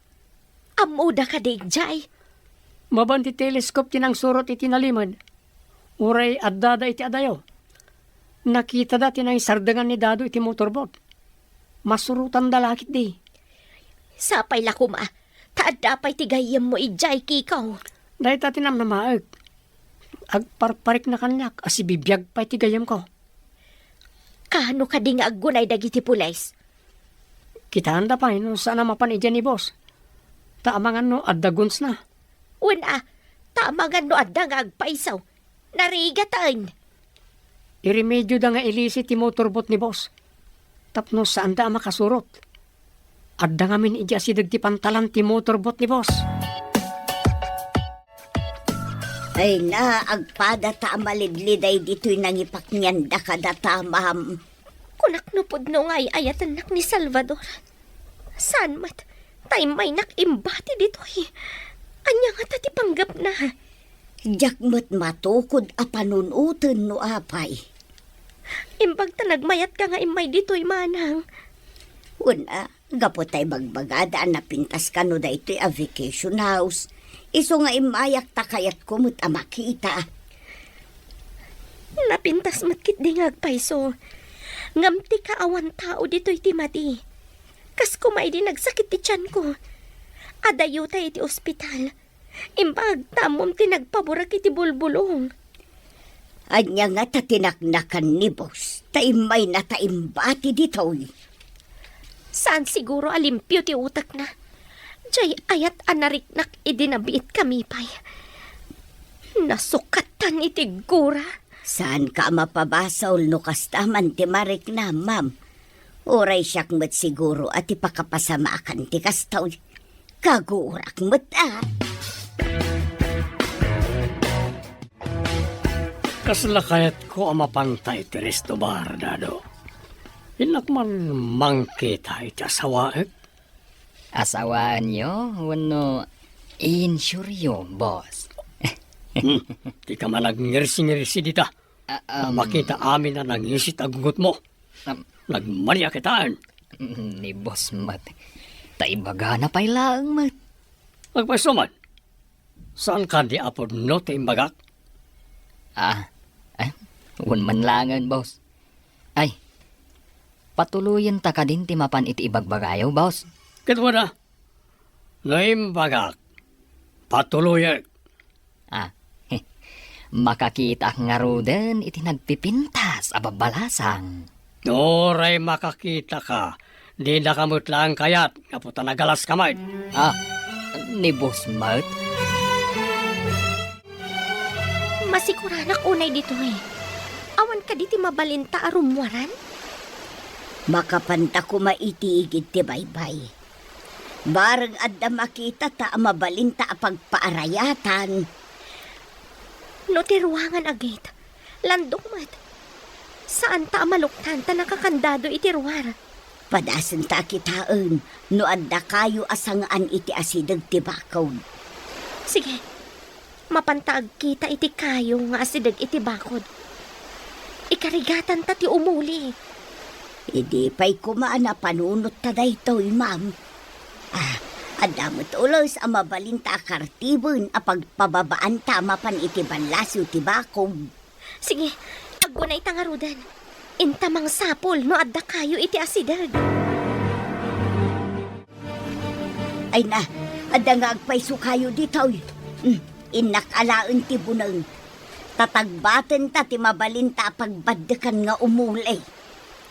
Ammoda kadi idiay? Maban ti telescope ti nangsurot iti nalimed. Uray addada iti adayo. Nakitada ti nangisardengan ni Dado iti motorboat. Masurotanda la ketdi. Sapay la koma, ta adda pay ti gayyemmo idiay, Kiko. Dayta ti namnamaek. Agparparikna kaniak a sibibiag pay ti gayyemko. Kaano kadi nga aggunay dagiti pulis? Kitaenda pay no saan a mapan idiay ni boss. Ta amangan no adda gunsna. Wen a, ta amangan no adda nga agpayso. Narigaten. Iremedioda nga ilisi ti motorboat ni boss. Tapno saanda a makasurot. Adda ngamin idiay asideg ti pantalan ti motorboat ni boss. Ay na, agpadata a malidliday ditoy nangipaknianda kadata, ma'am. Kunak no pudno nga ay-ayatennak ni Salvador. Saan met, ta immaynak imbati ditoy. Ania ngata ti panggepna? Diak met matukod a panunoten no apay. Imbag ta nagmayatka nga immay ditoy, manang. Wen a, gapu ta ibagbagada a napintas kano daytoy a vacation house. Isu nga immayak ta kayatko met a makita. Napintas met ketdi nga agpayso. Ngem ti kaawan tao ditoy ti madi. Kas koma idi nagsakit ti tianko. Adayo ta iti ospital. Imbag ta ammom ti nagpaburak iti bulbulong. Ania ngata ti naknakan ni boss? Ta immayna ta imbati ditoy. Saan siguro a limpio ti utekna. Diay ayat a nariknak idi nabiitkami pay. Nasukatan iti gura. Saanka a mapabasol no kasta man ti mariknam, ma'am. Uray siak met siguro a ti pakapasamaakan ti kastoy. Kagurak met a. Kasla kayatko a mapantay ti resto bar, Dado. Innak man mangkita iti asawaek? Asawaenyo wenno insuryo, boss? Hmm, dika man agngirsi-ngirsi dita. Ah, um, Makita amin a nangisit a gugutmo. Um, Nagmania kitaen. Ni boss met. Ta ibagana pay laeng met. Agpayso man. Saan kadi a pudno ti imbagak? Ah, eh, wen man laengen, boss. Ay, patuloyenta kadin ti mapan iti ibagbagayo, boss? Ket wen a, no imbagak, patuloyek. Ah, makakitaak ngaruden iti nagpipintas a babbalasang. Uray makakitaka, dinaka met laeng kayat gapu ta nagalaska met. Ah, ni boss met? Masiguranak unay ditoy. Awan kadi ti mabalinta a rummuaran? Makapanta koma iti igid ti baybay. Bareng adda makitata a mabalinta a pagpaarayatan. No ti ruangan a gate, landok met. Saanta a maluktan ta nakakandado iti ruar. Padasenta a kitaen no adda kayo a sangaan iti asideg ti bakod. Sige, mapanta agkita iti kayo nga asideg iti bakod. Ikarigatanta ti umuli. Idi pay koma a napanunotta daytoy, ma'am. Ah, adda met ules a mabalinta a kartiben a pagpababaanta mapan iti ballasiw ti bakod. Sige, aggunayta ngaruden. Inta mangsapul no adda kayo iti asideg. Ay na, adda nga agpayso kayo ditoy. Hmm, innak alaen ti buneng. Tatagbatenta ti mabalinta a pagbaddekan nga umuli.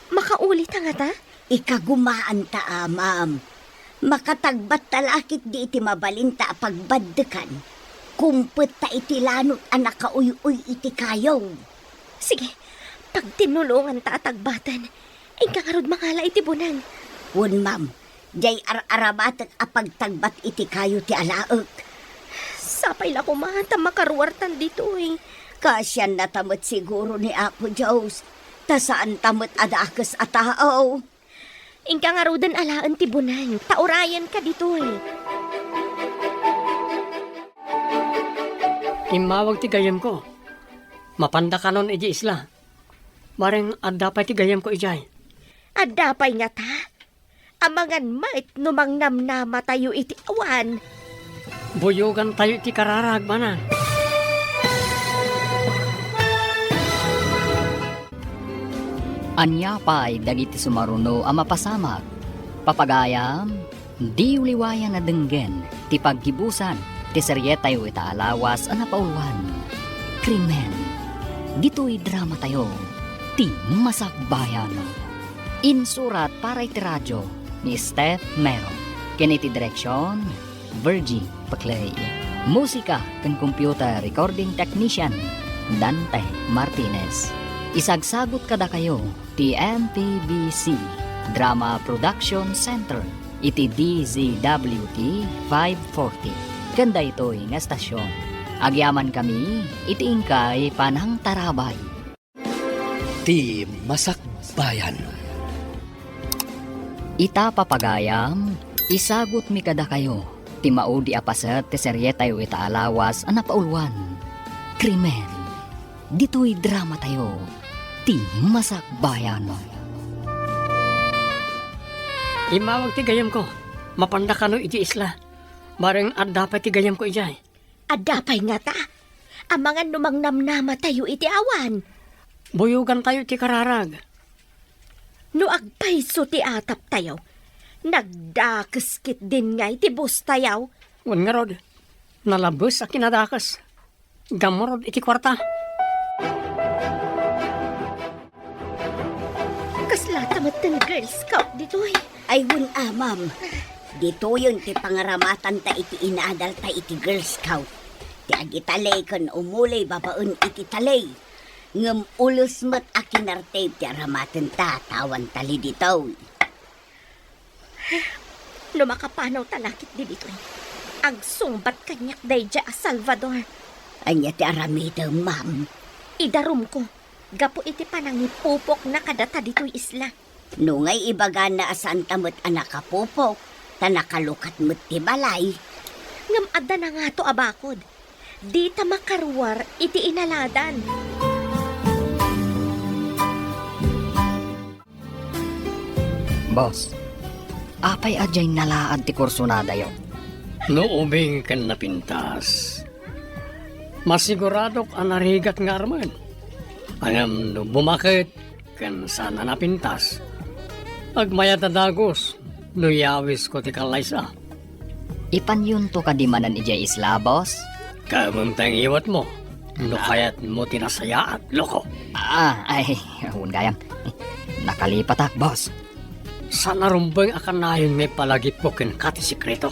Makaulita ngata? Ikagumaanta a, ma'am. Makatagbatta la ketdi iti mabalinta a pagbaddekan. Kumpetta iti lanot a nakauy-uy iti kayo. Sige, pagtinnulonganta a tagbaten. Inka ngarud mangala iti buneng. Wen, ma'am. Diay ar-aramatek a pagtagbat iti kayo ti alaek. Sapay la koma ta makaruartan ditoy. Kaasiannata met siguro ni Apo Dios, ta saanta met a dakes a tao. Inka ngaruden alaen ti buneng, ta urayenka ditoy. Immawag ti gayyemko. Mapanda kanon idiay isla. Bareng adda pay ti gayyemko idiay. Adda pay ngata? Amangan met no mangnamnamatayo iti awan. Buyogantayo iti kararag, manang. Ania pay dagiti sumaruno a mapasamak? Papagayam, diyo liwayan a denggen ti paggibusan ti serietayo ita a lawas a napauluan, Krimen. Ditoy dramatayo, ti Masakbayan. Insurat para iti radio ni Steph Mero, ken iti direksion, Virgie Paclay. Musika ken computer recording technician, Dante Martinez. Isagsagut kadakayo ti M P B C Drama Production Center iti D Z W T five forty. Ken daytoy nga estasion, agyamankami iti inkay panangtarabay. Ti Masakbayan. Ita, papagayam, isagutmi kadakayo ti maudi a paset ti serietayo ita a lawas a napauluan, Krimen. Ditoy dramatayo, ti Masakbayan. Immawag ti gayyemko. Mapanda kano iti isla. Bareng adda pay ti gayyemko idiay. Adda pay ngata? Amangan no mangnamnamatayo iti awan. Buyogantayo ti kararag. No agpayso ti ataptayo, nagdakes ketdin ngay ti bustayo. Wen ngarud, nalabes a kinadakes. Gammurod iti kuarta. Kaslata metten Girl Scout ditoy. Ay, wen a, ma'am. Ditoyen ti pangaramatanta iti inadalta iti Girl Scout. Ti agitaley ken umuley babaen iti taley. Ngem ules met a kinartib ti aramatenta ta awan taley ditoy. No makapanawta la ketdi ditoy, agsungbat kaniak daydiay a Salvador. Ania ti aramidem, ma'am? Idarumko gapu iti panangipupokna kadata ditoy isla. No ngay, ibagana a saanta met a nakapupok, ta nakalukat met ti balay. Ngem adda nangato a bakod. Dita makaruar iti inaladan. Boss, apay a diay nalaad ti kursonadayo? No ubing ken napintas, Masiguradok a narigat nga armen. Ngem no bumaket ken saan a napintas, agmayat a dagus no yawisko ti kallaysa. Ipanyonto kadi manen idiay isla, boss? Kaammo ta iwatmo no kayatmo ti nasayaat, loko. Ah, ay, wen gayam. Nakalipatak, boss. Saan a rumbeng a kanayon nga ipalagipko kenka ti sekreto?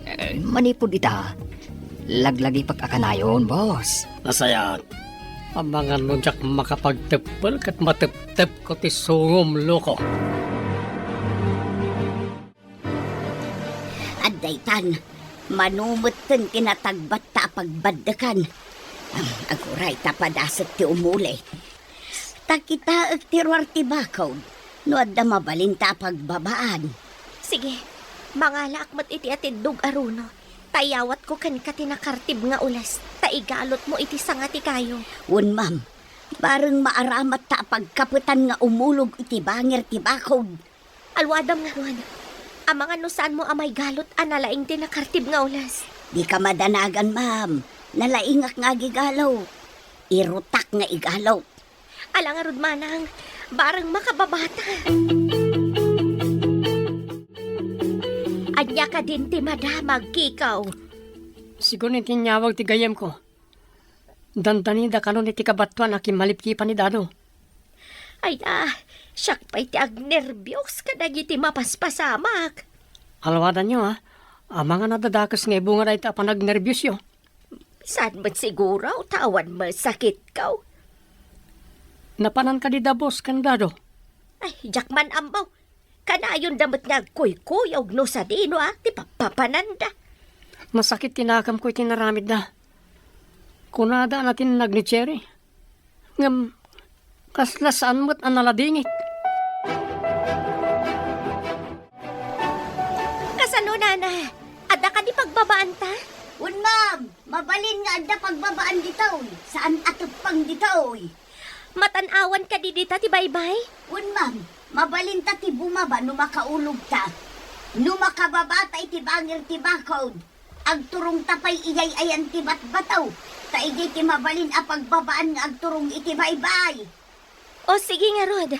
Eh, manipud ita, laglagipek a kanayon, boss. Nasayaat. Amangan no diak makapagteppel ket mateptepko ti sungom, loko. Adda itan, mano metten ti natagbatta a pagbaddekan. Aguray ta padasek ti umuli. Ta kitaek ti ruar ti bakod no adda mabalinta a pagbabaan. Sige, mangalaak met iti atiddog a runo, ta iyawatko kenka ti nakartib nga ules, ta igalutmo iti sanga ti kayo. Wen, ma'am, bareng maaramatta a pagkapetan nga umulog iti bangir ti bakod. Alwadam ngarud. Amangan no saanmo a maigalut a nalaing ti nakartib nga ules. Dika madanagan, ma'am. Nalaingak nga agigalut. Irutak nga igalut. Ala ngarud, manang, bareng makababata. Ania kadin ti madamag, Kiko? Sigun iti inyawag ti gayyemko. Dandanida kanon iti kabatoan a kimmalipkipan ni Dado. Ay na, siak pay ti agnerbios kadagiti mapaspasamak. Alwadanyo, a. Amangan a dadakes nga ibunga dayta a panagnerbiosyo. Saan met siguro ta awan masakitko? Napanan kadi da boss ken Dado? Ay, diak man ammo. Kanayonda met nga agkuykuyog no sadino a ti papapananda. Masakit ti nakemko iti naramidda. Kunada a natinnag ni Cherry. Ngem kasla saan met a naladingit. Kasano, nana? Adda kadi pagbabaanta? Wen, ma'am. Mabalin nga adda pagbabaan ditoy. Saan a teppang ditoy. Matan-awan kadi dita ti baybay? Wen, ma'am. Mabalinta ti bumaba no makaulogta. No makababata iti bangir ti bakod, agturongta pay idiay ayan ti batbato. Ta idiay ti mabalin a pagbabaan nga agturong iti baybay. O, sige ngarud.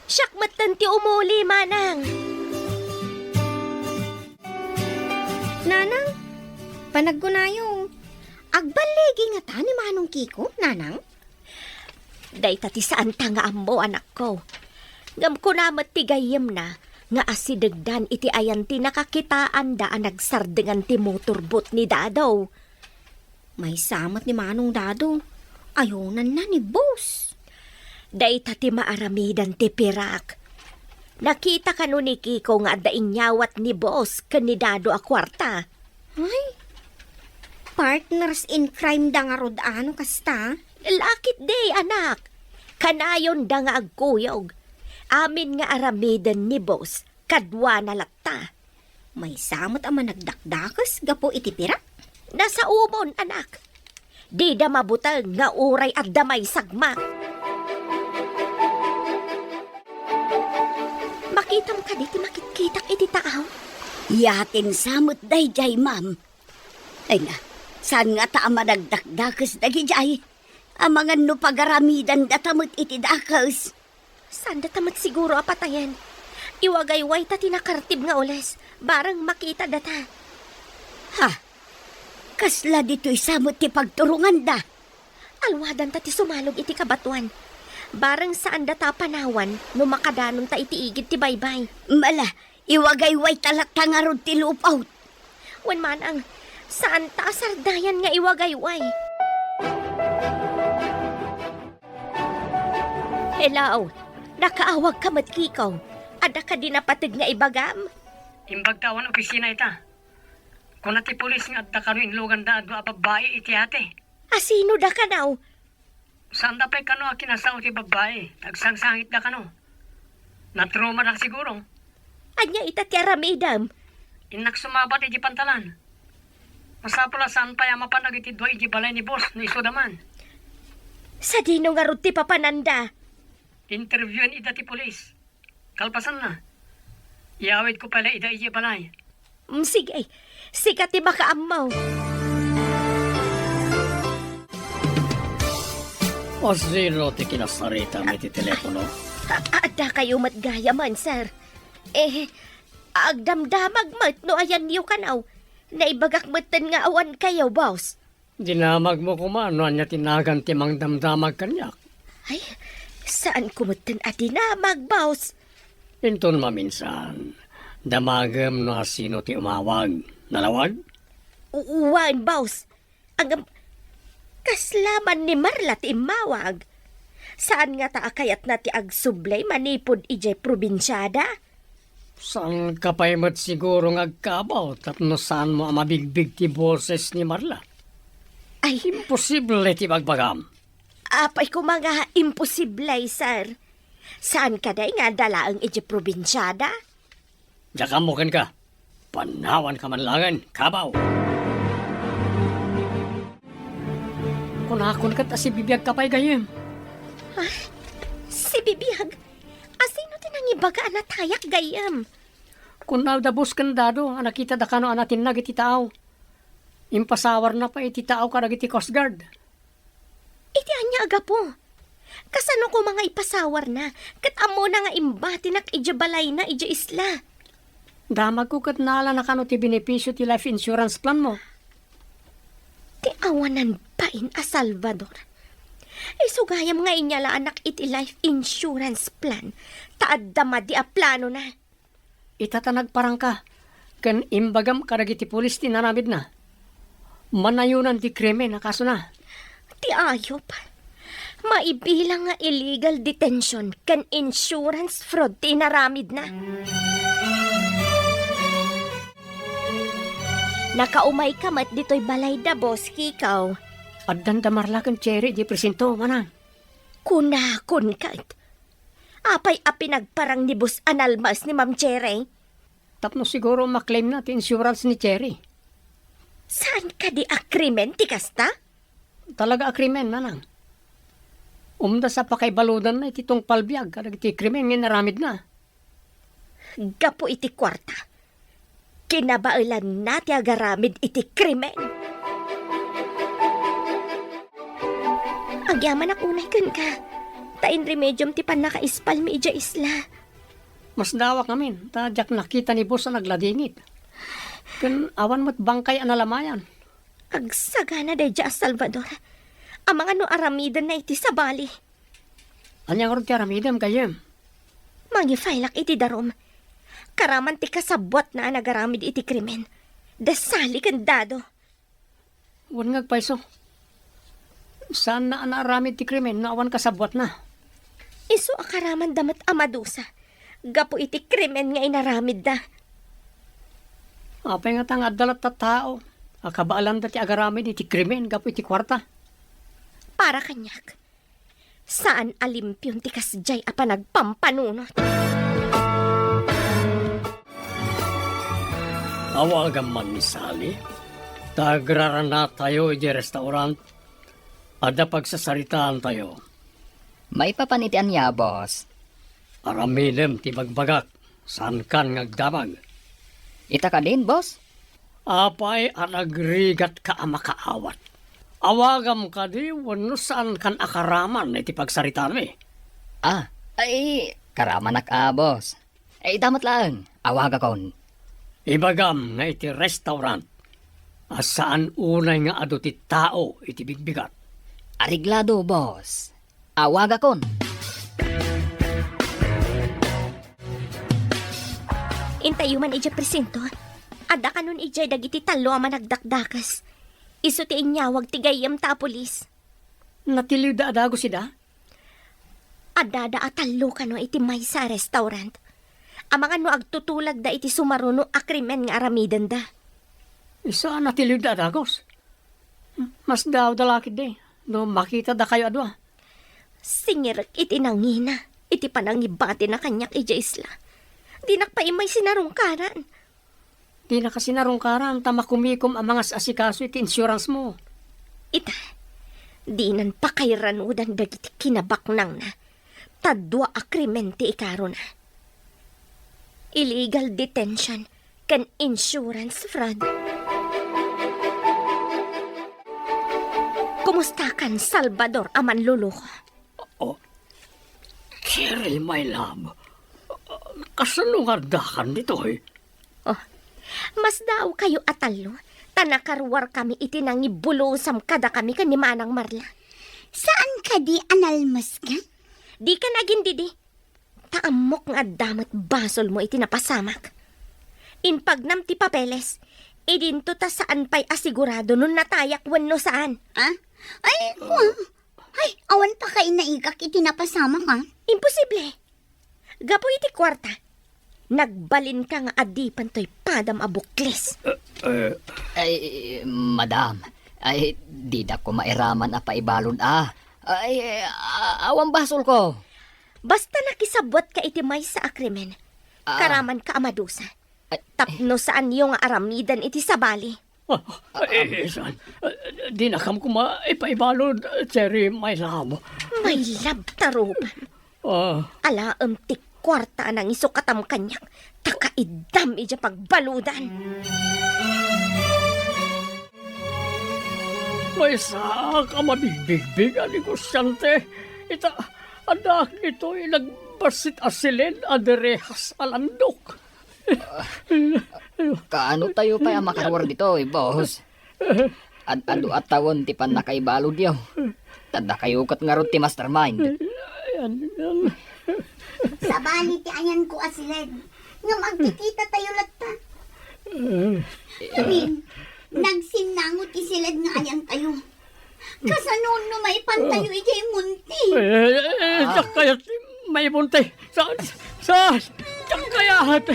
Siak metten ti umuli, manang. Nanang, panagkunayo, agballigi ngata ni Manong Kiko, nanang? Dayta ti saanta nga ammo, anakko. Ngem kuna met ti gayyemna nga asidegdan iti ayan ti nakakitaanda a nagsardengan ti motorboat ni Dado. Maysa met ni Manong Dado. Ayonanna ni Boss. Dayta ti maaramidan ti pirak. Nakita kano ni Kiko nga adda inyawat ni Boss ken ni Dado a kuarta? Ay, partners in crime da ngarud a no kasta? Lakit di, anak. Kanayonda nga agkuyog. Amin nga aramiden ni Boss, kaduana latta. Maysa met a managdakdakes gapu iti pirak? Nasaomon, anak. Dida mabuteng nga uray adda maysagmak. Makitam kadi ti makitkitak iti taaw? Yatin sa met daydiay, ma'am. Ay na, saan ngata a managdakdakes dagidiay? Amangan no pagaramidandata met iti dakes. Saandata met siguro a patayen. Iwagaywayta ti nakartib nga ules, bareng makitadata. Ha? Kasla ditoy sa met ti pagturonganda? Alwadanta ti sumalog iti kabatoan. Bareng saandata a panawan no makadanonta iti igid ti baybay. Mala, iwagaywayta latta ngarud ti lookout. Wen manang, saanta a sardayan nga iwagayway. Hello, nakaawagka met, Kiko. Adda kadi napateg nga ibagam? Imbagta awan opisina ita. Kuna ti pulis nga adda kano inluganda a dua a babbai iti ate. Asino da kano? Saanda pay kano a kinasao ti babbai, ta agsangsangitda kano. Natraumadak siguro. Ania ita ti aramidem? Innak sumabat iti pantalan. Masapul a saan pay a mapan dagiti dua iti balay ni boss no isuda man. Sadino ngarud ti papananda? Interviewin ida ti pulis. Kalpasanna, iyawidko pay la ida idiay balay. Mm, sige. Sika ti makaammo. O sino ti kinasaritam iti telepono? A-, adda kayo met gayamen, sir. Eh, agdamdamag met no ayanyo kano. Naibagak metten nga awan kayo, boss. Dinamagmo koma no ania ti nagan ti mangdamdamag kaniak. Ay, saan ko metten a dinamag, boss? Inton maminsan, damagem no asino ti umawag. Nalawag? U-, wen, boss. Agam, kasla man ni Marla ti immawag. Saan ngata a kayatna ti agsublay manipud idiay probinsiada? Saanka pay met siguro nga agkabaw tapno saanmo a mabigbig ti boses ni Marla? Ay. Imposible ti bagbagam. Apay koma nga imposible, sir. Saan kadi nga adda laeng idiay probinsiada? Diak ammo kenka. Panawanka man laengen, kabaw! Kunakon ket a sibibiagka pay gayyem. Ah, sibibiag? Asino ti nangibaga a natayak gayyem? Kuna da boss ken Dado a nakitada kano a natinnag iti taaw. Impasawarna pay iti taaw kadagiti Coast Guard. Iti ania a gapu? Kasano koma nga ipasawarna ket ammona nga imbatinak idiay balayna idiay isla? Damagko ket naalana kano ti benepisio ti life insurance planmo. Ti awanan bain a Salvador. Isu gayam nga inyalaanak iti life insurance plan ta adda madi a planona. Ita ta nagparangka, ken imbagam kadagiti pulis ti inaramidna. Manayonan ti krimen a kasona. Ti ayop. Maibilang nga illegal detention ken insurance fraud ti inaramidna. Nakaumayka met ditoy balayda, Boss Kikaw. Addan da Marla ken Cherry idiay presinto, manang. Kunakon ket. Apay a pinagparang ni Boss a nalmas ni Ma'am Cherry? Tapno siguro maklaimna ti insurance ni Cherry. Saan kadi a krimen ti kasta? Talaga a krimen, manang. Umdas a pakaibaludanna iti tungpal biag kadagiti krimen nga inaramidna. Gapu iti kuarta, kinabaelanna ti agaramid iti krimen. Agyamanak unay kenka, ta inremediom ti pannakaispalmi idiay isla. Masdawak ngamin, ta diak nakita ni boss a nagladingit. Ken awan met bangkay a nalamayan. Agsagana daydiay a Salvador. Amangan no aramidenna iti sabali. Ania ngarud ti aramidem, gayyem? Mangifailak iti darum. Karaman ti kasabbuatna a nagaramid iti krimen. Da Sally ken Dado. Wen nga agpayso. Saanna a naaramid ti krimen no awan kasabbuatna. Isu a karamanda met a madusa gapu iti krimen nga inaramidda. Apay ngata nga adda latta tao a kabaelanda ti agaramid iti krimen gapu iti kuarta? Para kaniak, saan a limpion ti kasdiay a panagpampanunot. Awagam man ni Sally, ta agraranatayo idiay restaurant. Adda pagsasaritaantayo. Maipapan iti ania, boss? Aramidem ti bagbagak. Saankan nga agdamag. Ita kadin, boss? Apay a nagrigatka a makaawat? Awagam kadi wenno saankan a karaman iti pagsaritaanmi? Ah, ay, karamanak a, boss. Ay, ita met laeng, awagakon. Ibagam nga iti restaurant a saan unay nga adu ti tao iti bigbigat. Areglado, boss. Awagakon. Intayo man idiay presinto. Adda kanon idiay dagiti tallo a managdakdakes. Isu ti inyawag ti gayyemta a pulis. Natiliwda a dagus ida? Addada a tallo kano iti maysa a restaurant. Amangan no agtutulagda iti sumaruno a krimen nga aramidenda. Isu a natiliwda a dagus. Masdaawda la ketdi no makitada kayo a dua. Singirek iti nangina iti panangibatina kaniak idiay isla. Dinak pay immay sinarungkaran. Dinaka sinarungkaran ta makumikom a mangas-asikaso iti insurancemo. Ita, dinan pakairanudan dagiti kinabaknangna, ta dua a krimen ti ikarona. Illegal detention ken insurance fraud. Mustakan, Salvador a manluluko. Oh, Cherry, my love. Kasano nga addakan ditoy? Oh, masdaawkayo a tallo, ta nakaruarkami iti nangibulosam kadakami ken ni Manang Marla. Saan kadi a nalmeskan? Dika nagindidi. Ta ammok nga adda met basolmo iti napasamak. Impagnam ti papeles, idinto ta saan pay a sigurado no natayak wenno saan. Ah? Ay, kua. Ay, awan pa kay naigak iti napasamak, ah. Imposible. Gapu iti kuarta, nagbalinka nga adipen toy padam a bukles. Eh, eh. Ay, madam, ay, dida ko mairaman a paibalud, ah. Ay, a-, awan basolko. Basta nakisabwat ka iti maysa a krimen, Ah. karaman ka a madusa. Ay. Tapno saanyo nga aramiden iti sabali. Ah, eh, saan? Ah, dinakam koma ipaibalud, Cherry, my love. My love, tarupan. Ah. Alaem ti kuarta a nangisukatam kaniak, ta kaiddam idiay pagbaludan. Maysaak a mabigbigbig a negosiante. Ita, addaak ditoy nagbassit a siled a direhas a landok. Kaano tayo pay a makaruar ditoy, boss? Ad-adu a tawen ti pannakaibaludyo. Ta dakayo ket ngarud ti mastermind. Ayan, ayan. Sabali ti ayanko a siled. Ngem agkikita tayo latta. Ngamin, nagsinnango ti siled nga ayan tayo. Kasano no maipan tayo idiay monte? Eh, eh, eh, diak kayat maimonte. Sa, sa, diak kayat.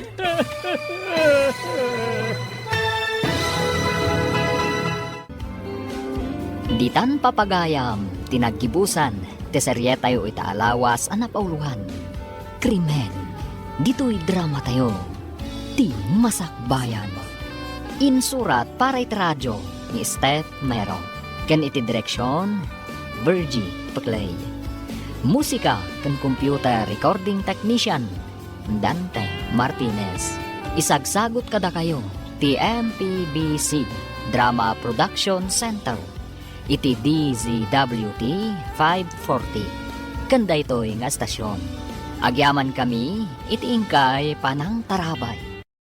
Ditan papagayam ti naggibusan ti serietayo ita a lawas a napauloan, Krimen. Ditoy dramatayo, Ti Masakbayan. Insurat para iti radio ni Steph Mero, ken iti direksion, Virgie Peclay. Musika ken computer recording technician, Dante Martinez. Isagsagut kadakayo ti M P B C Drama Production Center iti D Z W T five forty. Ken daytoy nga estasion, agyamankami iti inkay panangtarabay.